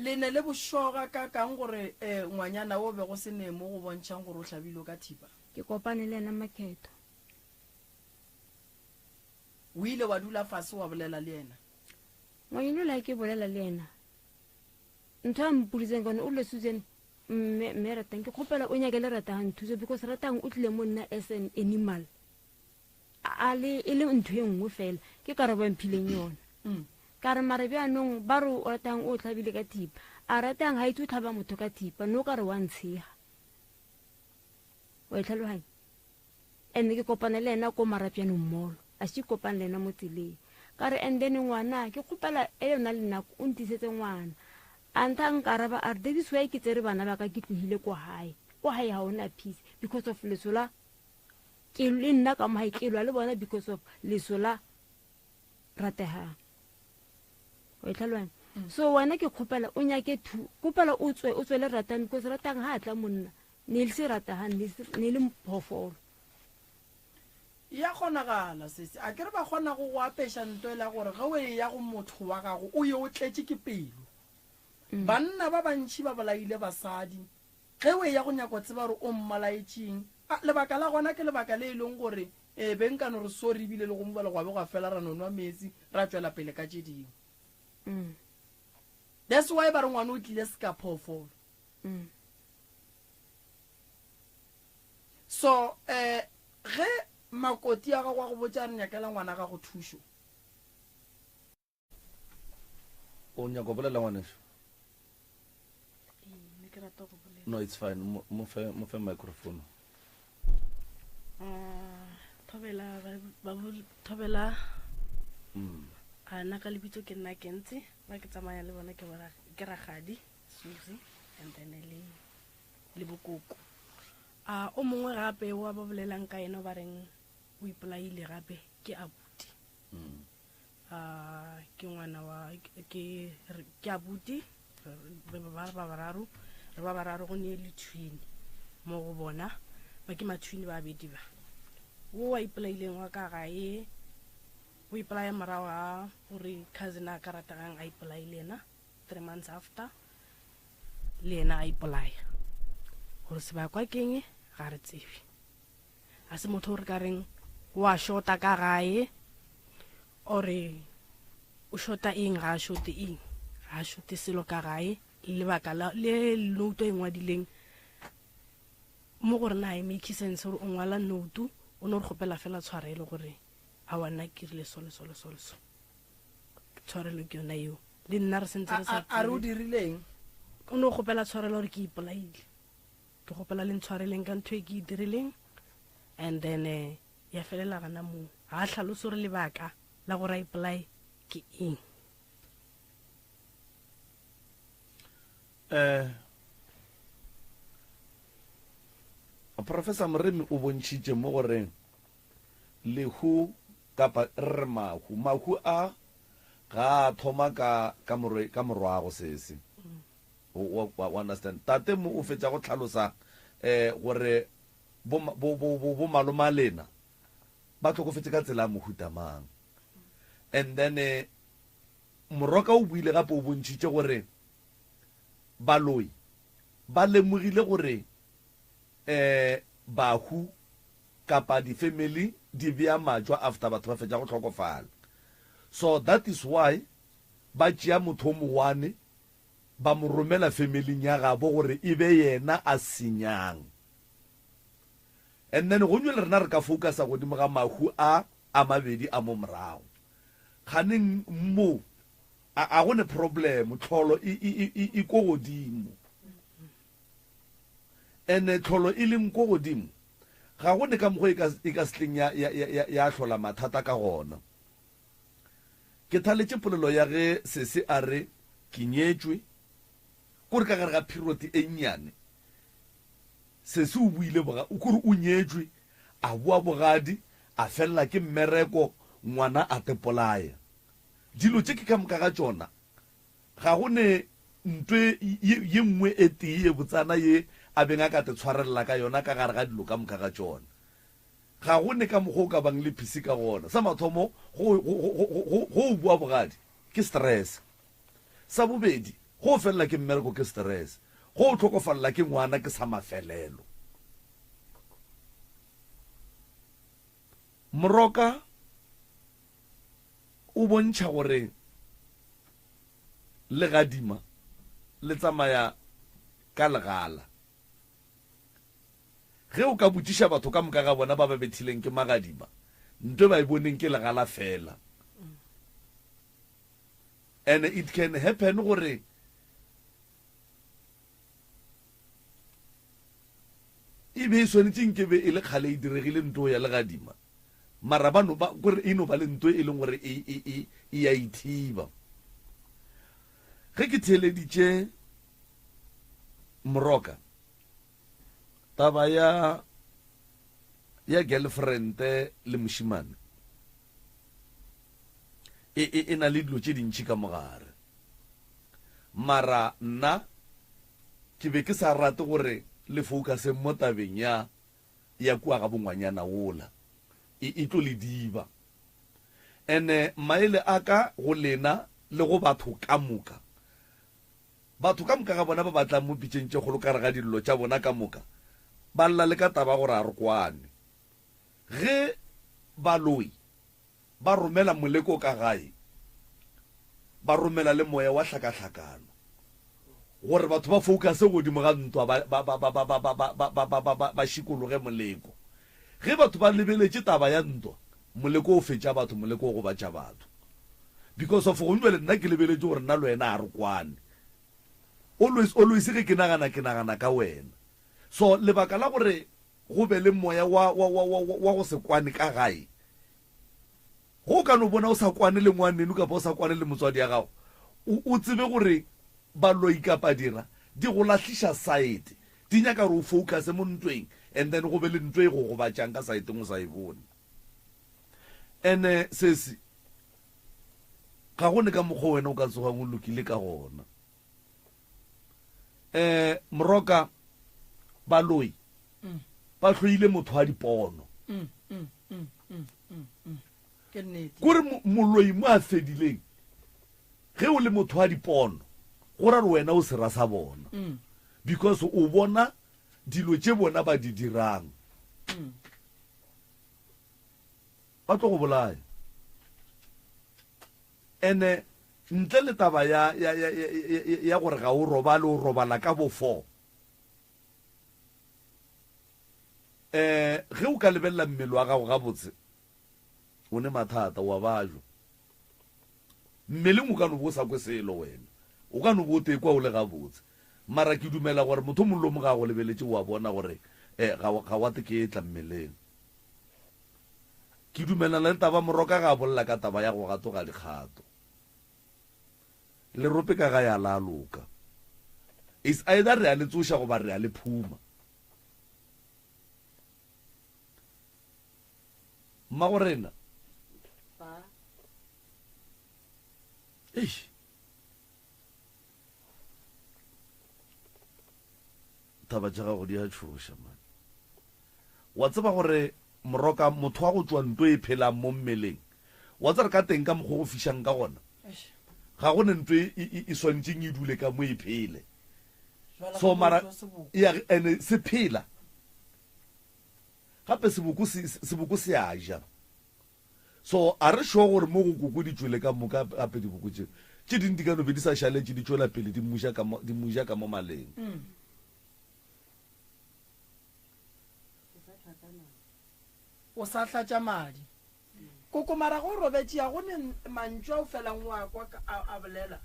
Le ne le bošoga ka kang gore um ngwanyana o be go se ne mo go bontšhang gore o hlabilwe ka thipa? Ke kopane le yena Makhetho. O ile wa dula fase wa bolela le yena? Ngwanyana ola ke bolela le yena. Ntho a mpoditseng ka yone o rile Susan mme mme Ratang ke kgopela o nyake le Ratang thuso because Ratang o tlile mo nna as an animal. A le e le ntho e nngwe fela ke karabo ya mphileng yona. Mm. Ka re mare bjaanong ba re o ratang o tlhabile ka thipa. A ratang ga itse o tlhaba motho ka thipa no ka re wa ntshega. Wa e tlhaloganya? And ke kopana le ena ko Marapyanong Mall. A se kopane le ena mo tseleng. Ka re and then ngwana ke kgopela e yona le nako o ntisetse ngwana. A ntha nkaraba a re that is why ke tsere bana ba ka ke tlogile ko gae. Ko gae ga ona peace because of leso la ke le nna ka mo gae ke lwa le bona because of leso la rategang. Wa e tlhaloganya? So wena ke kgopela o nyake thu kgopela o tswe o tswele ratang because ratang ha tla monna ne le se rategang ne le phoofolo. Ya kgonagala sesi a ke re ba kgona go go apeša nto e la gore ge o e ya go motho wa gago o ye o tletše ke pelo. Banna ba bantši ba bolaile basadi ge o e ya go nyako tseba gore o mmolaetšeng. A lebaka la gona ke lebaka le e leng gore e be nka no re sorry ebile le go mo bala gwa be gwa fela ra no nwa meetse ra tšwela pele ka tše dingwe. That's why ba re ngwana o tlile seka phoofolo. So eh ge makoti a gago a go botša re nyakela ngwana gago thušo. O nyaka go bolela ngwaneso? Ee, ne ke rata go bolela. No, it's fine. Mo mo fe mo fe microphone. Ah, thobela ba ba bo- thobela Mm. a nna ka lebitso ke nna Kentse ba ke tsamaya le bona ke bona ke ragadi Susie and then le le bokoko. A o mongwe gape wa ba bolelang ka ena ba reng o ipolaile gape ke abuti. Mm. A ke ngwana wa ke ke abuti re ba ba bararo re ba bararo go ne le twin mo go bona ba ke matwin ba bedi ba. Wo wa ipolaileng wa ka gae o ipolaya morago ga gore cousin a ka rategang a ipolaile ena 3 months after le yena a ipolaya. Gore sebakwa keng ga re tsebe. A se motho o re ka reng wa shota ka gae ore o shota eng ga a shote eng ga a shote selo ka gae lebaka la le note e ngwadileng mo gore na e make sense gore o ngwala note o no re kgopela fela tshwarelo gore a wa nna ke rile so le so le so le so tshwarelo ke yona eo le nna re sentse re sa A re o dirileng? O no kgopela tshwarelo gore ke ipolaile ke kgopela le ntshwareleng ka ntho e ke e dirileng and then eh, ya felela gana moo ga a tlhalose gore lebaka la gore a ipolae ke eng. Eh Professor Moremi o bontšhitše mo gore lehu kapa re re mahu mahu a ga a thoma ka ka morwe ka morwago sese wa wa understand tate mo o fetša go tlhalosa eh gore bo bo bo bo maloma lena. ba hlokofetše ka tsela ya mohuta mang. And then eh, Moroka o buile gape o bontšhitše gore baloi ba lemogile gore eh bahu kapa di family di bea majwa after batho ba fetša go hlokofala. So that is why ba tšea motho o mowane ba mo romela familing ya gabo gore e be yena a senyang. And then gonywe le rena re ka focusa godimo ga mahu a a mabedi a mo morago. Kganeng mo a a go ne problem, tlholo e e e e ko godimo. Ene tlholo e leng ko godimo ga go ne ka mokgwa e ka e ka setleng ya ya ya ya hlola mathata ka gona. Ke thaletše polelo ya ge sese a re ke nyetšwe, kore ka gare ga period e nnyane sese o buile boga kore o nyetšwe a boa bogadi a felela ke mmereko ngwana a tepolaya. Dilo tše ke ka moka ga tšona Ga go ne ntwe ye, ye nngwe e tee ye botsana ye a beng a ka te tshwarelela ka yona ka gare ga dilo ka moka ga tšona. Ga go ne ka mokgwa o ka bang le phisi ka gona. Sa mathomo, go, go, go, go, go, go o bua bogadi, ke stress. Sa bobedi, go o felela ke mmereko ke stress. Go o hlokofalela ke ngwana ke sa mafelelo. Moroka o bontšha gore legadima le tsamaya ka legala. Ge o ka botšiša batho ka moka ga bona ba ba bethileng ke magadima, nto ba e boneng ke legala fela. And it can happen gore e be e swanetše nke be e le kgale e diregile nto ya legadima. Mara ba no ba, kore e no ba le nto e leng gore e, e, e, e a ithiba. Ge ke theeleditše Moroka, taba ya, ya girlfriend le mošemane, e, e, e na le dilo tše dintši ka mogare. Mara nna ke be ke sa rate gore le focuseng mo tabeng ya ya kua ga bongwanyana wola, e, e tlo le diba. Ene maele a ka go lena le go batho ka moka, batho ka moka ga bona ba ba tlang mo pitšeng tše kgolo ka gare ga dillo tša bona ka moka, ba lla le ka taba gore a re kwane. Ge baloi Ba romela moleko ka gae, ba romela le moya wa hlakahlakano, gore batho ba focuse godimo ga ntwa, ba, ba, ba, ba, ba, ba, ba, ba, ba, ba, ba, ba, ba šikologe moleko. Ge batho ba lebeletše taba ya ntwa, moleko o fetša batho, moleko o gobatša batho. Because of gong jwale nna ke lebeletše gore nna le wena ga re kwane. Always, always ge ke nagana, ke nagana ka wena. So lebaka la gore go be le moya wa, wa, wa, wa, wa go se kwane ka gae, Ge o ka no bona o sa kwane le ngwaneno kapa o sa kwane le motswadi ya gago, o, o tsebe gore baloi kapa dira di go lahliša saete. Di nyaka gore o focuse mo ntweng and then go be le ntwe e go gobatšang ka saeteng o sa e bone. Ene sesi, ga go ne ka mokgwa wena o ka tsogang o lokile ka gona. Eh, Moroka, baloi ba hloile motho wa dipono. Ke nnete. Kore moloi mo a fedileng, ge o le motho wa dipono, go ra gore wena o sera sa bona. Because o bona dilo tše bona ba di dirang. Ba tlo go bolaya. Ene ntle le taba ya, ya, ya, ya, ya, ya gore ga o robale, o robala ka bo 4. Eh, ge o ka lebelela mmele wa gago gabotse, o ne mathata, wa bajwa. Mmeleng o ka no bo o sa kwe selo wena. O ka no bo o tekwa o le gabotse. Mara ke dumela gore motho o mongwe le o mongwe ga a go lebeletše o a bona gore eh, ga, ga wa teketla mmeleng. Ke dumelana le taba Moroka ga a bolela ka taba ya go gatoga dikgato. Lerope ka gae a la loka. It's either re a le tsoša goba re a le phuma. Mmagorena. Ba. Eish. Taba tša gago di a tšhoša man. Wa tseba gore. Moroka, motho wa go tšwa nto e phelang mo mmeleng, wa tseba ka teng ka mokgwa o go fišang ka gona, ga go ne nto e, e, e swanetšeng e dule ka mo e phele. So mara, ya, ene se phela. Gape seboko se, seboko se a ja. So a re sure gore mo go koko di tšwele ka moka gape diboko tše. Tše ding di ka no be di sa šaletše di tšwela pele di mo ja ka mo, di mo ja ka mo maleng. O sa hlatša madi. Koko mara go robetše ya go ne mantšu a o felang o a kwa a, a bolela.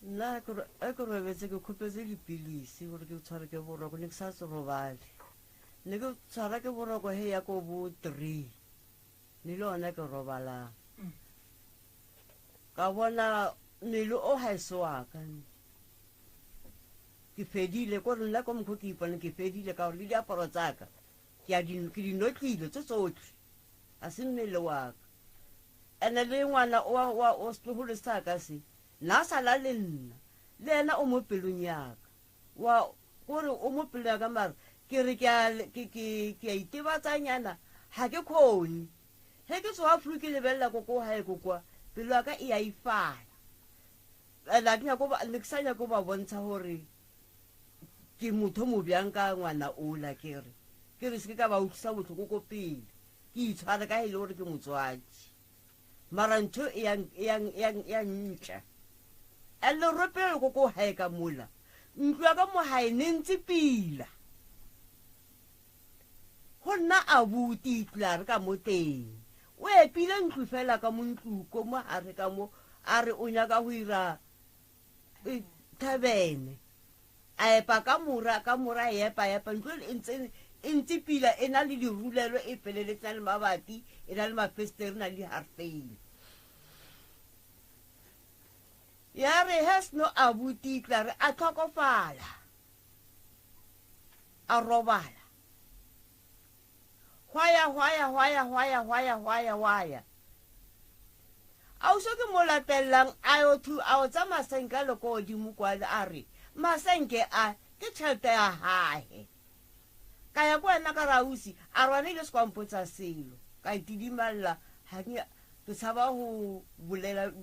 Nna ke ro- ge ke robetse ke kgopetse dipilisi gore ke tshware ke boroko ne ke sa se robale ne ke tshwara ke boroko he ya ko bo three ne le ona ke robalang ka bona mmele o ga e se wa ka Ke fedile, ko re nna ko mokgo ke ipone ke fedile ka gore le diaparo tsa ka ke a di ke di notlile tse tsotlhe ga se mmele wa ka ene le ngwana wa wa o setlogolo sa ka se na sala le nna le ena o mo pelong ya ka wa kore o mo pelong ya ka mara ke re ke a ke ke ke a itebatsanyana ga ke kgone ge ke tsoga flu ke lebelela ko ko gae ko kwa pelo ya ka e a ifala And a ke nyako ba, ne ke sa nyako ba bontsha gore ke motho mo bjang ka ngwana ola ke re ke re se ke ka ba utlwisa botlhoko ko pele ke itshware ka e le gore ke motswadi mara ntho e ya e ya e ya e ya ntša and lerope le ko ko gae ka mola ntlo ya ka mo gae ne ntse pila Go nna abuti tlare ka mo teng. O epile ntlo fela ka mo ntlong ko mo gare ka mo a re o nyaka go ira e, thabene. A epa ka mora ka mora a epa epa ntlo e ntse e ntse pila e na le dirulelo e feleletse na le mabati e na le mafestere e na le diharteine. Ya re he seno abuti tlare a tlhokofala. A robala. Hwa ya, hwa ya, hwa ya, hwa ya, hwa ya, hwa ya, hwa ya. Ausi ke mo latellang a yo thu a o tsa masenke a le ko godimo kwale a re masenke a ke tšhelete ya gage. Ka ya ko wena ka re ausi a re wena ile se kwa mpotsa selo ka itidimalela ga ke ke tshaba go bolela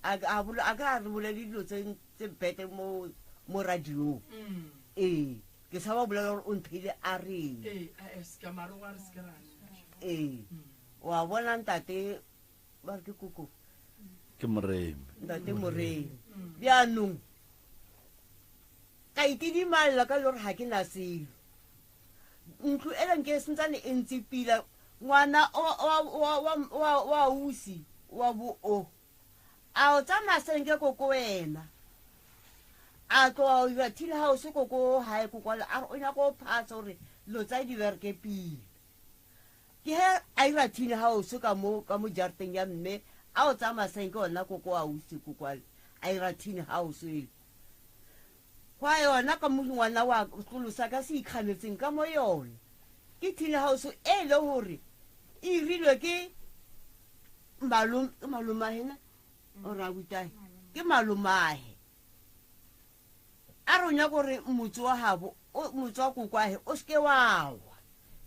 A a bolo a ka re bolele dilo tse tse bete mo mo radiong. Ee, ke tshaba go bolela gore o ntheile a reng. Ee, a e se ka mare wa re se ke ra. Ee. Wa bona ntate ba re ke koko. Ke Moremi. Ntate Moremi. Bjaanong ka itidimalela ka le gore ga ke na selo. Ntlo ele nke sentsane e ntse pila ngwana wa wa wa wa wa ausi wa bo o A o tsamaya senke koko wena. A tloga o dira till house koko gae kokwale a re o nyaka o phasa gore dilo tsa di bereke pila. Ke he a ira till house ka mo ka mo jarateng ya mme a o tsamaya senke ona koko ausi kokwale a ira tin house e. Gwa yona ka mo ngwana wa sekolo sa ka se ikganetseng ka mo yona. Ke tin house e le gore e irilwe ke Malom, ke malomahe na or abutahe ke malomahe a re o nyaka gore motse wa gabo motse wa kokwahe o seke wa wa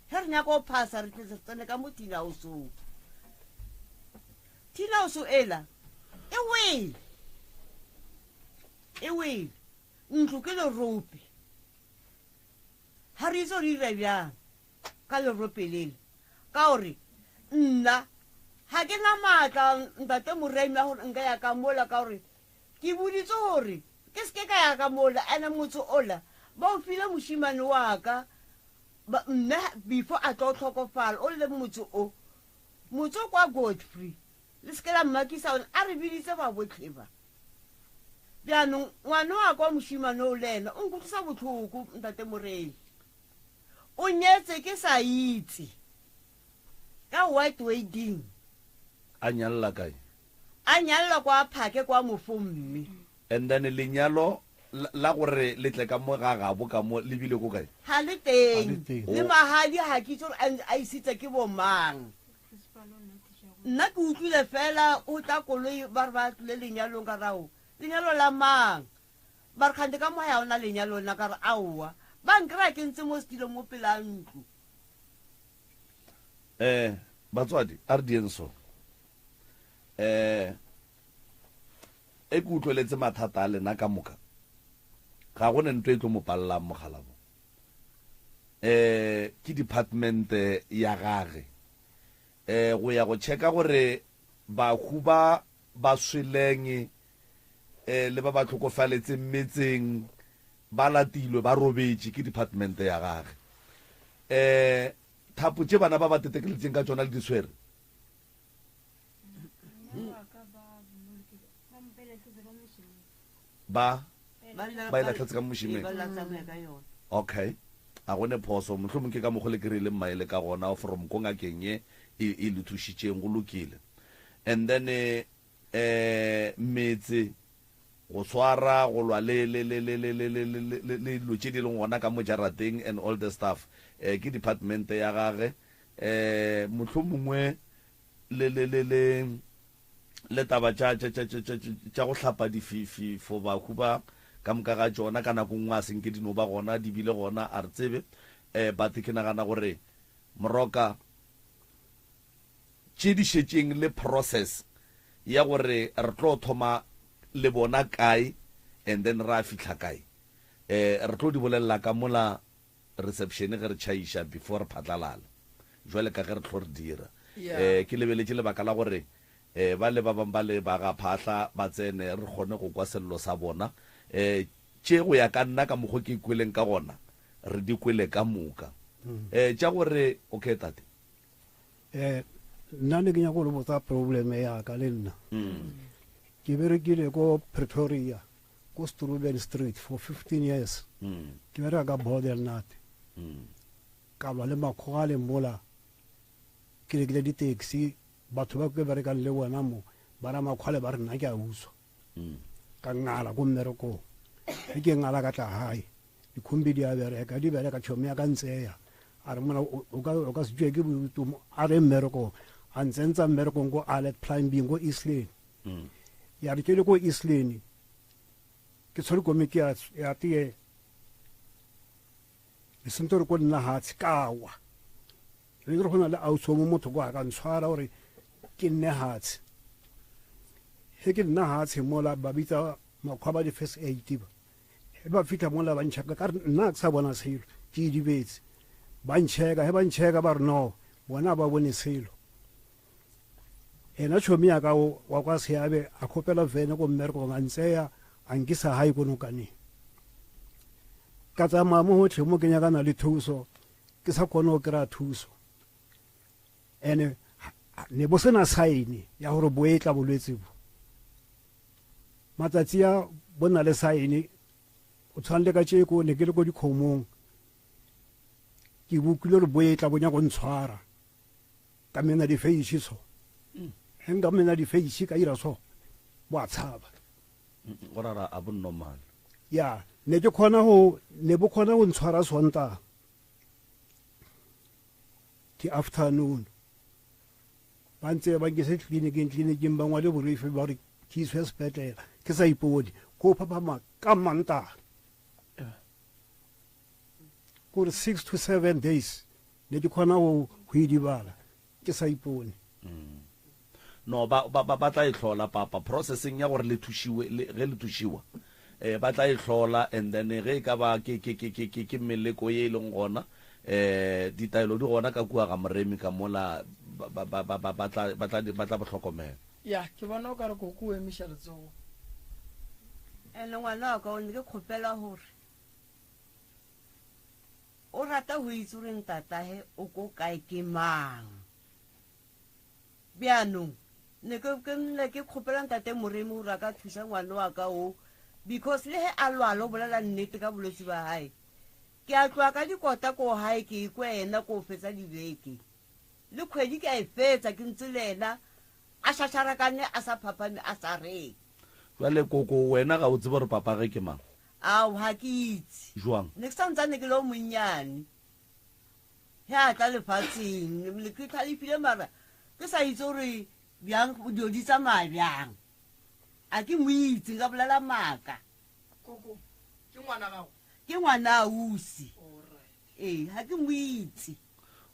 ge re nyaka go phasa re tletse re tsene ka mo thinaosong thinaoso ela e wele e wele ntlo ke lerope ga re itse gore ira bjang ka lerope lele ka gore nna ga ke na maatla ntate moremi a gore nka ya ka mola ka gore ke boditse gore ke seke ka ya ka mola ene motse ola ba o file mošimane wa ka mme before a tlo tlhokofala o le motse o motse o kwa godfrey le seke la mmakisa one a re biditse ba botlhe ba bjaanong ngwana wa kwa mošimane o le ena o nkutlwisa botlhoko ntate moremi O nyetse ke sa itse. Ka white wedding. A nyalla kae? A nyalla kwa Phake kwa Mofomme. And then lenyalo la gore le tle ka mo ga gabo ka mo le bile ko kae? Ga le teng. Le magadi ga ke itse gore a isitse ke bo mang. Nna ke utlwile fela o tla koloi ba re ba tlile lenyalong ka rao. Lenyalo la mang? Ba re, Kgante ka mo ga ona lenyalo nna? Ka re, Aowa. Ba nkry-a ke ntse mo setilong mo pela ntlo. Eh, batswadi, a re dieng so. Eh, e ke utlweletse mathata a lena ka moka. Ga go ne nto e tlo mo pallang mogalabo. Eh, ke department ya gage. Eh, go ya go checka gore bahu ba ba sweleng eh le ba ba tlhokofaletseng metseng ba latilwe ba robetše ke department ya gage. Eh, thapo tše bana ba ba tetekeletšeng ka tšona le di swere? Ba ba e latlhetse ka mo mošemeng? Okay. A go ne phoso, mohlomong ke ka mokgo le kry-ileng maele ka gona from ko ngakeng ye e, e le thušitšeng, go lokile. And then eh metse go swara, go lwa le, le, le, le, le, le, le, le, le, le dilo tše di leng gona ka mo jarateng and all the stuff. Eh, ke department ya gage. Eh, mohlomongwe le, le, le, le, le taba tša, tša, tša, tša, tša, tša go hlapa dififi for bahu ba ka moka ga tšona, ka nako nngwe a se nke di no ba gona, di bile gona, a re tsebe. Eh, but ke nagana gore Moroka, tše di šetšeng le process ya gore re tlo thoma le bona kae and then ra fihla kae, eh, re tlo di bolelela ka mola reception ge re tšhaiša before re phatlalala, jwale ka ge re tlo re dira. Eh, ke lebeletše lebaka la gore eh, ba le ba bang ba le ba ga Phahla ba tsene re kgone go kwa sello sa bona. Eh, tše go ya ka nna ka mokgo ke kweleng ka gona, re di kwele ka moka. Eh, tša gore, okay tate. Eh, nna ne ke nyaka go le botsa problem ya ka le nna. Ke berekile ko Pretoria, ko Struben Street for 15 years. Ke bereka ka Bordel Nut. Ka lwa le makgowa le mola. Ke rekile di-taxi, batho ba ke berekang le bona mo, ba ra makgwale ba re nna ke a utswa. Ka ngala ko mmerekong. Ge ke ngala ka tla gae. Dikhombi di a bereka, di bereka, tšhomi ya ka ntseya. A re mona o ka, o ka se tšwe ke bodutu mo, a re mmerekong. A ntsentsa mmerekong ko Alert Plumbing ko Eastlane. Ya re ke le ko Eastlane, ke tshwere komiki ya, ya tee. Le sentse gore ko nna hatshe, ka wa. Re re go na le ausi o mo motho ko a ka ntshwara gore ke nne hatshe. He ke nna hatshe mola ba bitsa makgwa ba di-first aid ba. Ge ba fihla mola ba ntšheka, ka re nna ke sa bona selo, ke idibetse. Ba ntšheka, ge ba ntšheka ba re no, bona ba bone selo. Ena tšhomi ya ka wa kwa Seabe a kgopela vene ko mmerekong a ntseya a nkisa gae ko nokaneng. Ka tsamaya mo gotlhe mo ke nyakana le thuso, ke sa kgone go kry-a thuso. Ene ne bo sena sign ya gore bo etla bolwetse bo. Matsatsi a bo na le sign, o tshwana le ka tšeko ne ke le ko dikgomong, ke bokile gore bo etla bo nyaka go ntshwara. Ka mena difeiši so. Ge nka mena difeiši ka ira so, bo a tshaba. Go rara a bo normal. Ya, ne ke kgona go, ne bo kgona go ntshwara Sontaga. Ke afternoon. Ba ntse ba nkise tleliniking, tleliniking ba ngwale borifi ba re ke iswe sepetlele. Ke sa ipone. Ko phaphama ka Mantaga. Kore 6 to 7 days ne ke kgona go go idibala ke sa ipone. No, ba, ba, ba, ba tla e hlola, papa. Processing ya gore le thušiwe, le, ge le thušiwa, eh, ba tla e hlola, and then ge e ka ba ke, ke, ke, ke, ke, ke meleko ye e leng gona, eh, ditaelo di gona ka kua ga Moremi ka mola, ba, ba, ba, ba, ba, ba tla, ba tla, ba tla bo hlokomela. Ya, ke bona o ka re koko o emiša letsogo. Ene ngwana wa ka o ne ke kgopela gore o rata go itse gore ntatahe o ko kae ke mang. Bjanong ne ke, ke ne ke kgopela ntate Moremi gore a ka thusa ngwana wa ka o, because le ge a lwala o bolela nnete ka bolwetsi ba gae. Ke a tloga ka dikota ko gae ke ekwe yena ko fetsa dibeke le kgwedi ke a e fetsa ke ntse le yena a šašarakane a sa phaphame a sa reng. Bjale koko wena ga o tsebe gore papage ke mang? Ao, ga ke itse. Jwang? Ne ke sa ntsane ke le o monnyane ge a tla lefatsheng. Ne ke tlhalefile mara ke sa itse gore bjang dilo di tsamaya bjang. A ke mo itse, nka bolela maaka. Koko, ke ngwana gago? Ke ngwana ausi. Ee, ga ke mo itse.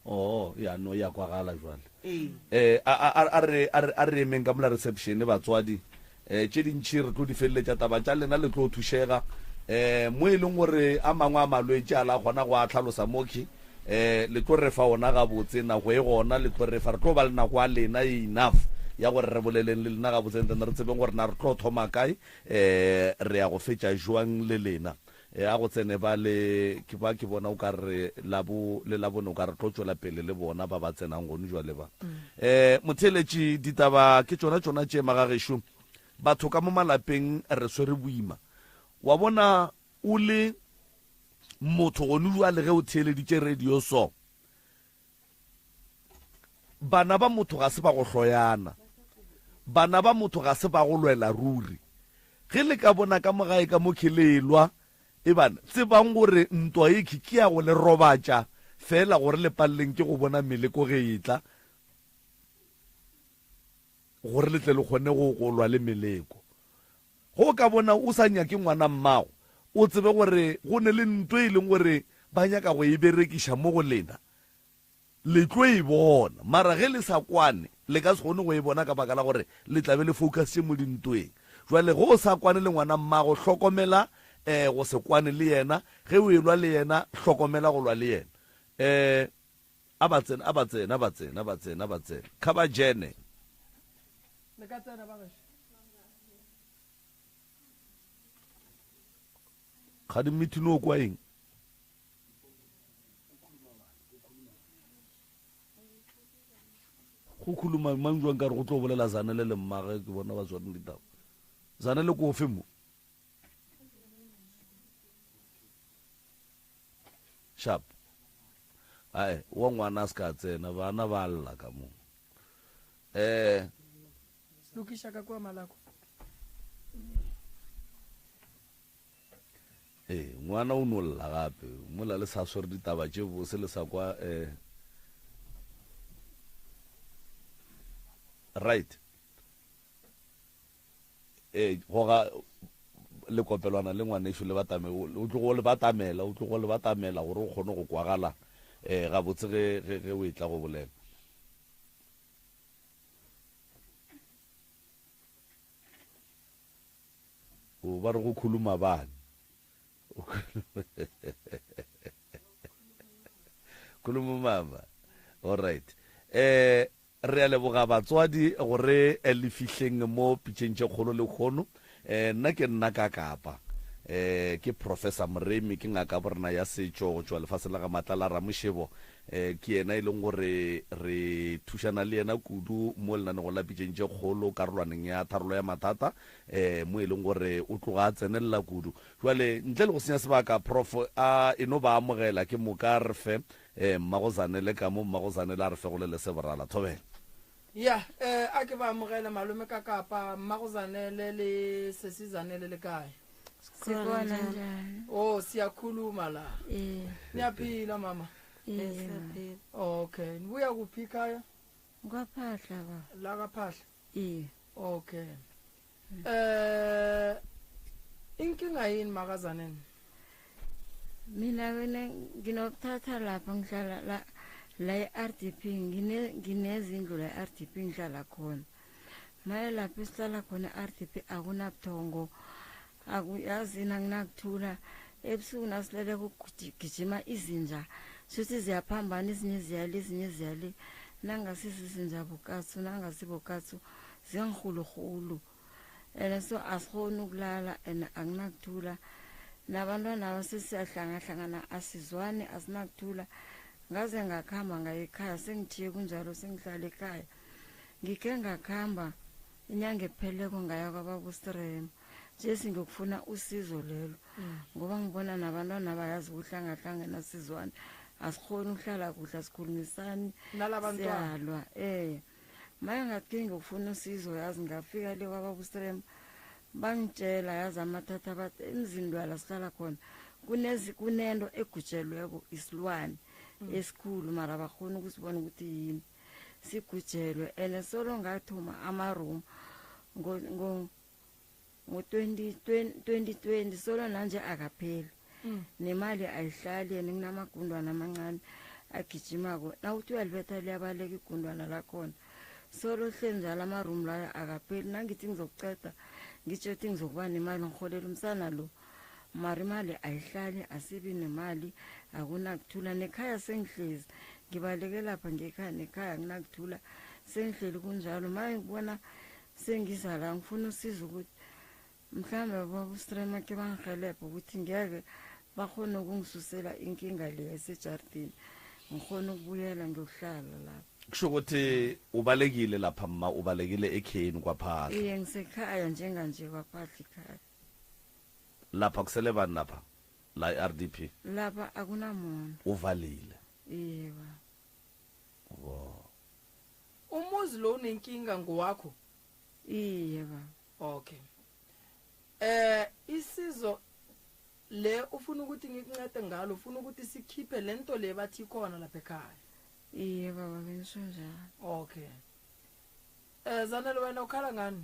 Oh, ya no ya kwagala jwale. Ee. Eh, a a a re a re a re emeng ka mola reception batswadi. Eh, tše dintši re tlo di feleletša taba tša lena le tlo thušega. Eh, mo e leng gore a mangwe a malwetši a la kgona go a tlhalosa mokhi. Eh, le tlo re fa ona gabotse nako e gona le tlo re fa re tlo ba le nako a lena e enough ya gore re boleleng le lena gabotse and then re tsebeng gore na re tlo thoma kae eh re ya go fetša jwang le lena. E a go tsene ba le, ke ba ke bona o ka re labo, le labone o ka re tlo tšwela pele le bona ba ba tsenang gone jwale ba. E, motheeletši, ditaba ke tšona tšona tše magagešo. Batho ka mo malapeng re swere boima. Wa bona o le motho gone jwale ge o theeleditše radio so, Bana ba motho ga se ba go hloyana. Bana ba motho ga se ba go lwela ruri. Ge le ka bona ka mo gae ka mo khe le elwa, ebana tsebang gore ntwa ye khe ke ya go le robatša feela gore le paleleng ke go bona meleko ge e etla, gore le tle le kgone go, go lwa le meleko. Ge o ka bona o sa nyake ngwana mmago, o tsebe gore go ne le ntwa e leng gore ba nyaka go e berekiša mo go lena. Le tlo e bona. Mara ge le sa kwane, le ka se kgone go e bona ka baka la gore le tla be le focusitše mo dintweng. Jwale ge o sa kwane le ngwana mmago, hlokomela um go se kwane le yena. Ge o elwa le yena, hlokomela go lwa le yena. Um a ba tsene, a ba tsene, a ba tsene, a ba tsene, a ba tsene. Kha ba jene. Le ka tsena ba gešo. Kgadi mmithini o kwa eng? Go khuluma mang jwang ka re go tlo bolela Zanele le mmage ke bona ba tshwareng ditaba. Zanele ko ofe mo? Sharp. Ae, wa ngwana a se ka tsena, bana ba lla ka mo. Eh, Lokiša ka kua malako. Ee, ngwana o no lla gape mola le sa swere ditaba tše bose le sa kwa eh. Right. Ee, goga lekopelwana le ngwanešu le batame, o tlogo o le batamela, o tlogo o le batamela gore o kgone go kwagala eh gabotse ge ge ge o etla go bolela. O ba re go khuluma bane. Khuluma mama. All right. Eh re a leboga batswadi gore eh, le fihleng mo pitšeng tše kgolo le kgono. Eh nna ke nna ka Kapa. Eh ke Professor Moremi ke ngaka borena ya setšo go tšwa lefaseng la ga Matlala Ramošebo. Eh ke yena e leng gore re thušana le yena kudu mo lenanegong la pitšeng tše kgolo karolwaneng ya tharolo ya mathata. um mo e leng gore o tloga a tsenelela kudu. Jwale ntle le go senya sebaka, Prof a e no ba amogela ke moka a re fe um Mmago Zanele ka mo, Mmago Zanele a re fe go lele seborala. Thobela. Ya, eh, a ke ba amogele malome ka kapa, Mmago Zanele le Sesi Zanele le kae? Sikhona njani? Oh, siyakhuluma la. Eh. Niyaphila mama? Eh, siyaphila. Okay, nibuya kuphi ekhaya? Kwaphahla ba. La kaphahla. Iye. Okay. Eh inkinga yini makazaneni? Mina wena nginokuthatha lapha ngihlala la la e-RDP ngine nginezindlu la e-RDP ngihlala khona. Maye lapha esihlala khona e-RDP akunabuthongo akuyazini akunakuthula ebusuku nasilele kugijima izinja shuthi ziyaphambana ezinye ziyale ezinye ziyale nangasizizinja bokatsu nangasibokatsu ziyangirhulurhulu and so asikhoni ukulala and akunakuthula nabantwana aba sesiyahlangahlangana asizwani asinakuthula ngaze ngakhamba ngaye ekhaya sengithiye kunjalo sengihlala ekhaya ngikhe ngakhamba inyanga epheleko ngaya kwababustrema jesi ngiyokufuna usizo lelo mm. ngoba ngibona nabantwana bayazi ukuhlangahlangana sizwane asikhoni ukuhlala kuhle asikhulumisani siyalwa eh maye ngathi ke ngiyokufuna usizo yazi ngafika le kwababustrema bangitshela yazi amathatha bathi emzini lwala sihlala khona kunento egutshelweko isilwane mm. esikhulu mara bakhona ukusibona ukuthi yini sigujelwe and solo ngathoma amaroom ngo-2020 solo nanje akapheli. Nemali ayihlali yena, kunamagundwana amancane agijimako, nawuthi uyalibetha liyabaleka igundwana lakhona. Solo hleli njalo, amarumu layo akapheli. Nangithi ngizokuceda, ngitsho ukuthi ngizokuba nemali, ngiholela umsana lo, mara imali ayihlali, asibi nemali, akunakuthula nekhaya. Sengihlezi ngibaleke lapha ngekhaya, nekhaya akunakuthula, sengihleli kunjalo. Ma ngibona sengiza la, ngifuna usizo ukuthi mhlawumbe babustrema ke bangihelebha ukuthi ngeke bakhone ukungisusela inkinga le esejardini, ngikhone ukubuyela ngiyokuhlala lapho. Kusho ukuthi ubalekile lapha mma, ubalekile ekheni kwaphahla? Iye, ngisekhaya njenganje, kwaphahla ikhaya. Lapha kusele bani lapha la i-RDP? Lapha akunamuntu. Uvalile? Iye baba. Wo. Umuzi lo unenkinga ngowakho? Iye baba. Okay, isizo le ufuna ukuthi ngikuncede ngalo, ufuna ukuthi sikhiphe lento le bathi ikhona lapha ekhaya? Iye baba, bengisho njalo. Okay, Zanele, wena ukhala ngani?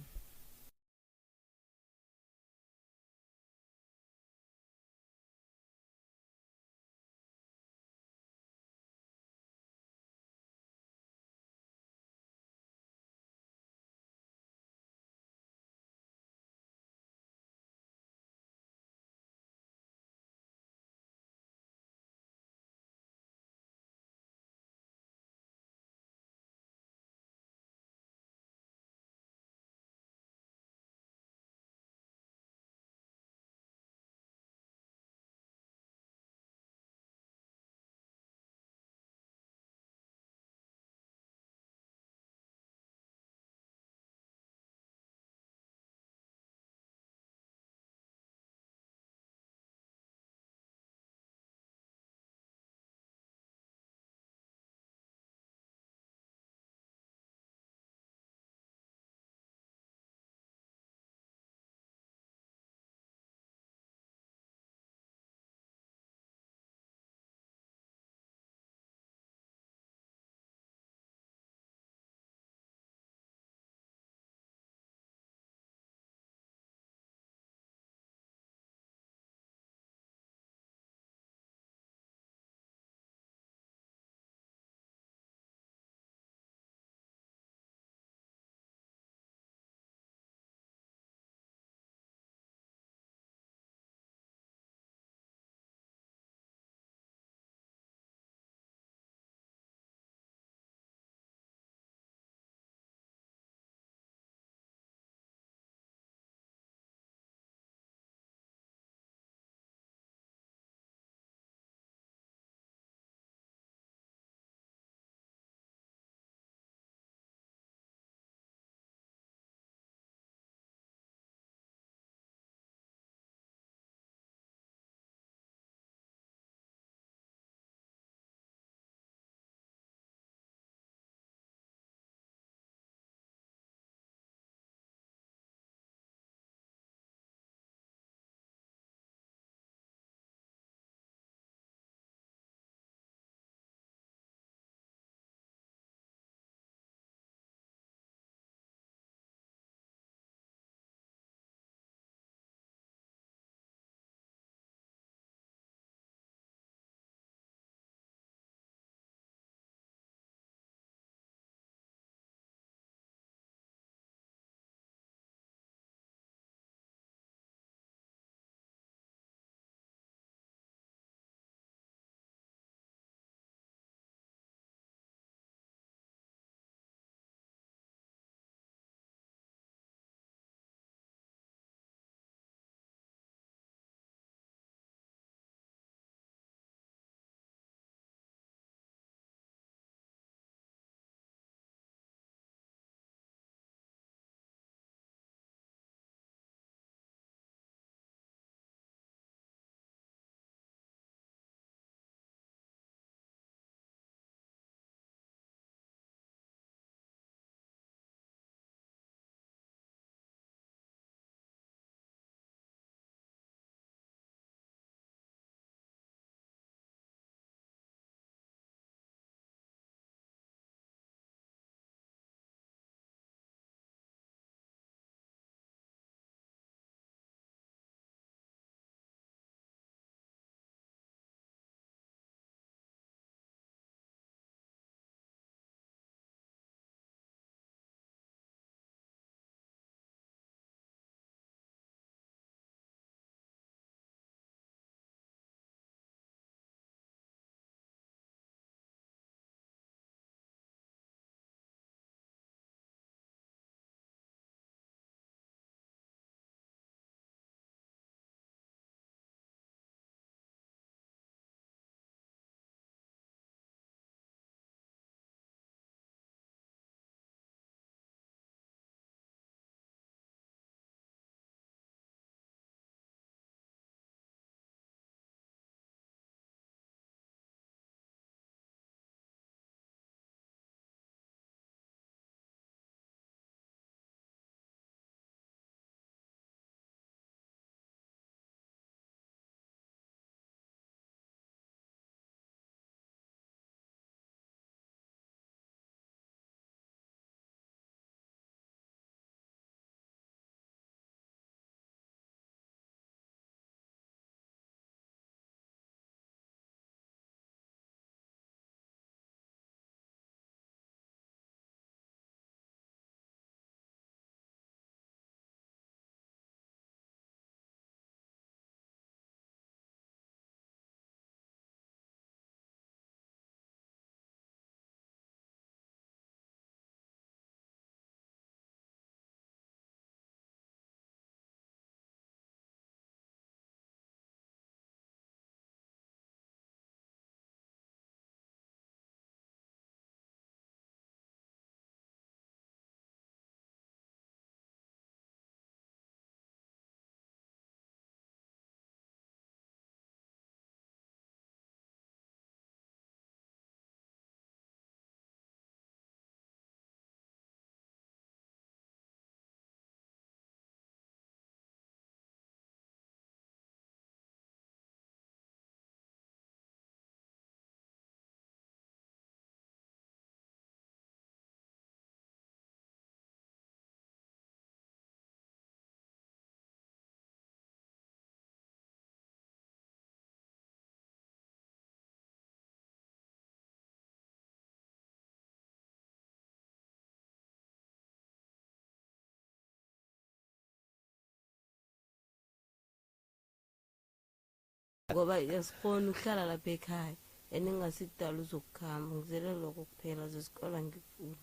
Ngoba asikghoni ukuhlala lapha ekhaya and ingasikudala uzokukhamba ngizele lokho kuphela zesikolo ngifuni.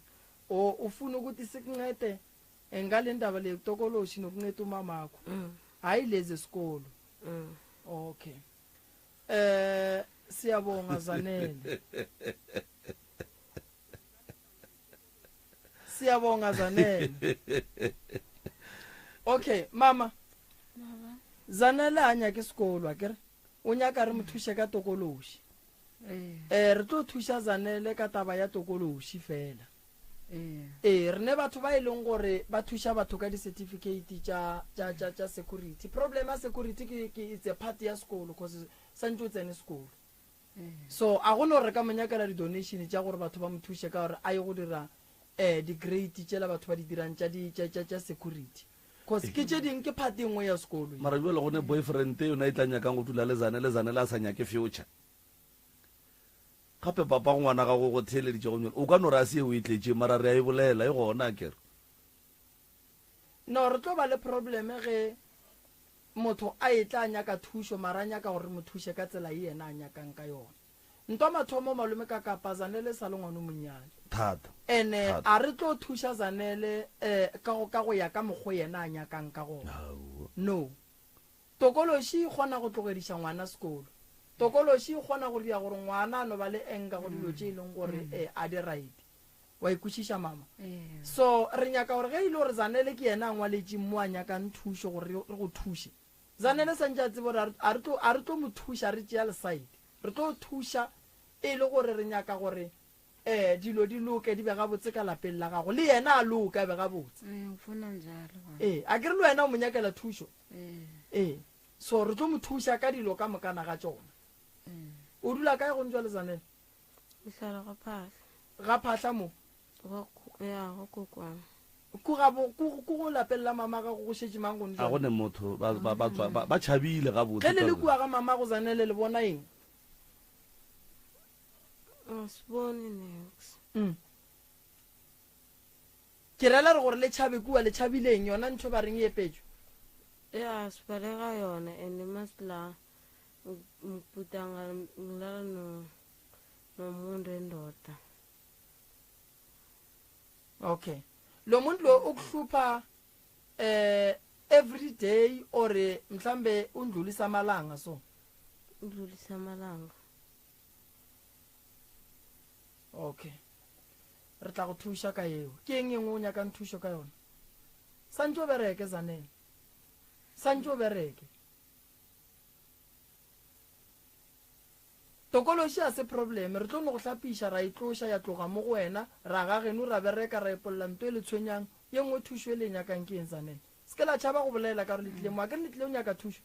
O ufuna ukuthi sikuncede eh, ngale ndaba le tokoloshi nokunceda umamakho. Hayi lezi esikolo. Okay. Eh siyabonga Zanele. Siyabonga Zanele. Okay, mama. Baba. Zanele a nyake sekolo akere? O nyaka re mo thuše ka tokološi. Ee. Eh re tlo thuša Zanele ka taba ya tokološi fela. Ee. Ee, re ne batho ba e leng gore ba thuša batho ka di-certificate tša tša tša tša security. Problem ya security ke ke it's a part ya sekolo cause santse o tsene sekolo. So a go no re ka mo nyakela di-donation tša gore batho ba mo thuše ka gore a ye go dira um di-grade tšela batho ba di dirang tša di tša tša tša security. Cause ke tše ding ke part e nngwe ya sekolo ye. Mara bjale go ne boyfriend yona e tla nyakang go dula le Zanele, Zanele a sa nyake future. Gape papa go ngwana gago go theeleditše go o ka no re a se ye o e tletše mara re a e bolela e gona akere. No re tlo ba le problem ge motho a etla a nyaka thušo mara a nyaka gore re mo thuše ka tsela ye yena a nyakang ka yona. Ntwa mathomo malome ka kapa Zanele e sa le ngwana o monnyane. Thata. Ene Thata. a re tlo thuša Zanele eh, ka go, ka go ya ka mokgo yena a nyakang ka gona. Aowa. No. Tokološi e kgona go tlogediša ngwana sekolo. Tokološi e kgona go dira gore ngwana a no ba le anger go dilo tše e leng gore eh, a di right. Wa e kwešiša mama? So re nyaka gore ge e le gore Zanele ke yena a ngwaletšeng mo a nyakang thušo gore re go thuše. Zanele santše a tsebe gore a re tlo, a re tlo mo thuša re tšea lesaete. Re tlo thuša e le gore re nyaka gore um dilo di loke di be gabotse ka lapeng la gago. Le yena a loke a be gabotse. Ee, ngifuna njalo baba. Ee, a ke re le wena o mo nyakela thušo? Ee. Ee. So re tlo mo thuša ka dilo ka mokana ga tšona. O dula kae gone jwale Zanele? Ngihlala kwaPhahla. Ga Phahla mo? Go, ya, go kokwang. Ku ga bo, ku, ku go lapeng la mama gago go šetše mang gone A jwale? go ne motho, ba, ba, ba tswa, ba, ba tšhabile gabotse. Ge le le kua ga mamago Zanele le bona eng? Asiboni niks. Mm. Ke rela re gore le tšhabe kua, le tšhabile eng? Yona ntho ba reng e epetšwe? Ya, sibaleka yona and masila ngibhuda ngilala no nomuntu endoda. Okay. Lo muntu lo ukuhlupha eh every day or mhlambe undlulisa amalanga so. Undlulisa amalanga. Okay. Re tla go thuša ka eo. Ke eng e nngwe o nyakang thušo ka yona? Santše o bereke Zanele. Santše o bereke. Tokološi a se problem, re tlo no go hlapiša ra e tloša ya tloga mo go wena, ra ga geno ra bereka ra epolla nto e le tshwenyang, ye nngwe thušo e le e nyakang ke eng Zanele? Se ke la tšhaba go bolela ka gore le tlile mo, akere le tlile go nyaka thušo?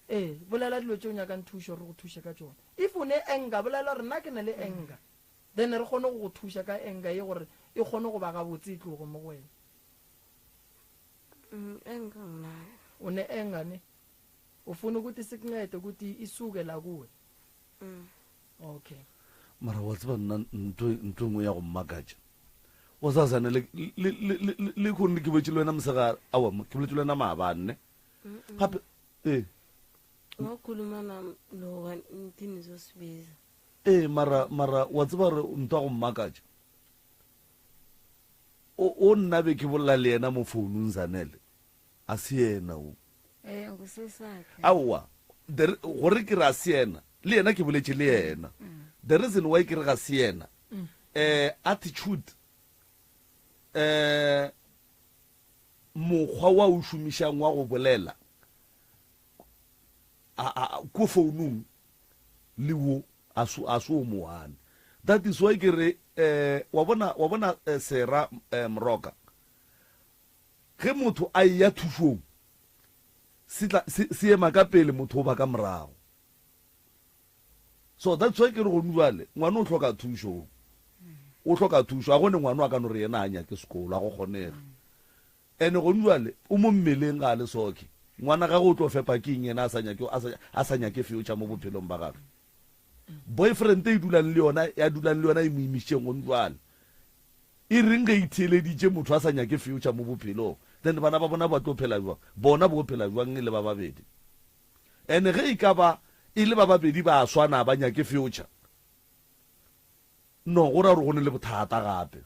Ee, bolela dilo tše o nyakang thušo re go thuše ka tšona. If o ne anger, bolela gore nna ke na le anger, then re kgone go go thuša ka anger ye gore e kgone go ba gabotse e tloge mo go wena. Anger nginayo. O ne anger ne? Ufuna ukuthi sikuncede ukuthi isuke la kuwe? Mm. Okay. Mara wa tseba nna ntho ntho e nngwe ya go mmakatša. O sa sane le le le le le khone ke boletše le wena mosegare awa ke boletše le wena maabane ne. Gape ee. Wakhuluma nami lokha nithi nizosibiza. Ee mara mara wa tseba gore ntho ya go mmakatša. O o nna be ke bolela le yena mo founung Zanele. A se yena o. Ee, ngusesakhe. Aowa, the, gore ke re a se yena, le yena ke boletše le yena. The reason why ke re ga se yena, eh, attitude, eh, mokgwa wa o šomišang wa go bolela, a, a, ko founung le wo, a se, a se o mowane. That is why ke re, eh, wa bona, wa bona, eh, Sera, eh, Moroka, Ge motho a eya thušong, se tla, se, se ema ka pele, motho o ba ka morago. So that's why ke re gonu bjale, ngwana o hloka thušo. O hloka thušo. A go ne ngwana a ka no re yena a nyake sekolo, a go kgonege. Ene gonu bjale, o mo mmeleng ga a le soke. Ngwana gagwe o tlo fepa ke eng yena a sa nyake, a sa, a sa nyake future mo bophelong ba gagwe? Boyfriend e dulang le yona, ya dulang le yona e mo imišitšeng gonu bjale. E reng ge e theeleditše motho a sa nyake future mo bophelong? Then bana ba bona ba tlo phela bjang? Bona bo phela bjang e le ba babedi? And ge e ka ba e le ba babedi ba a swana ba nyake future, no go ra gore go ne le bothata gape.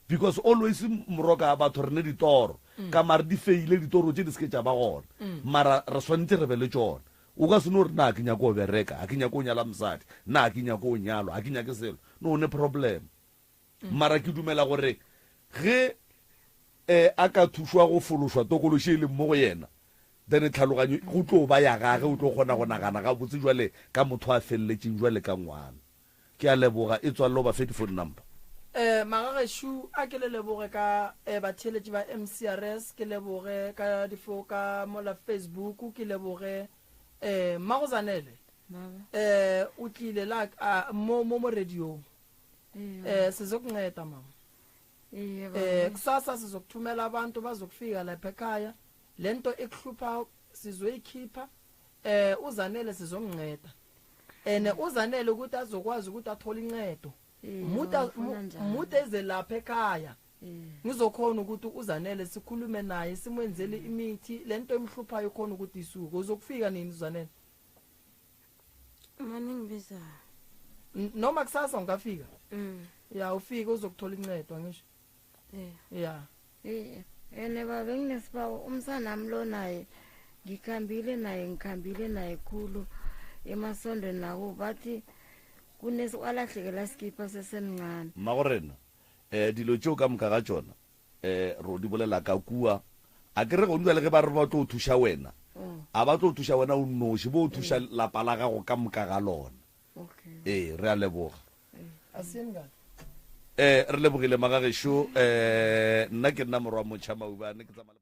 Because always moroka batho re ne ditoro ka mare di feile ditoro tše di se ke tša ba gona mara re swanetše re be le tšona. O ka se no re na ke nyako go bereka, ga ke nyake go nyala mosadi, na ga ke nyake go nyalwa, ga ke nyake selo. No o ne problem. Mara ke dumela gore ge a ka thušwa go fološwa tokološi e leng mo go yena, then tlhaloganyo go tlo ba ya gage, o tlo kgona go nagana gabotse jwale ka motho a feleletšeng jwale ka ngwana. Ke a leboga, e tswalle o ba fe di phone number. Magagešo a ke le leboge ka batheeletši ba MCRS, ke leboge ka difo ka mola Facebook, ke leboge Mmago Zanele o tlile la mo mo mo radiong. Sizokunceda mama. Kusasa sizokuthumela abantu bazokufika lapha ekhaya. Lento ekuhlupha sizoyikhipha. UZanele sizomnceda. Ene uZanele ukuthi azokwazi ukuthi athole incedo. Muta muta eze lapha ekhaya. Ngizokhona ukuthi uZanele sikhulume naye simwenzele imithi lento emhluphayo khona ukuthi isuke. Uzokufika nini uZanele? Mane ngibiza. Noma kusasa ungafika? Ya ufike uzokuthola incedo ngisho. Ya. Eh, ene baba nginesibawo umsanami lo naye ngikhambile naye ngikhambile naye khulu emasondweni nawo bathi kunesi walahlekela sikipa sesemncane. Mmagorena, eh dilo tšeo ka moka ga tšona eh ro di bolela ka kua. A ke re gone bjale ge ba re ba tlo thuša wena, a ba tlo thuša wena o nnoši, bo thuša lapa la gago ka moka ga lona. Ee, re a leboga. Eh re lebogile magagešo eh nna ke nna morwa motšha Maubane ke tsamaya le.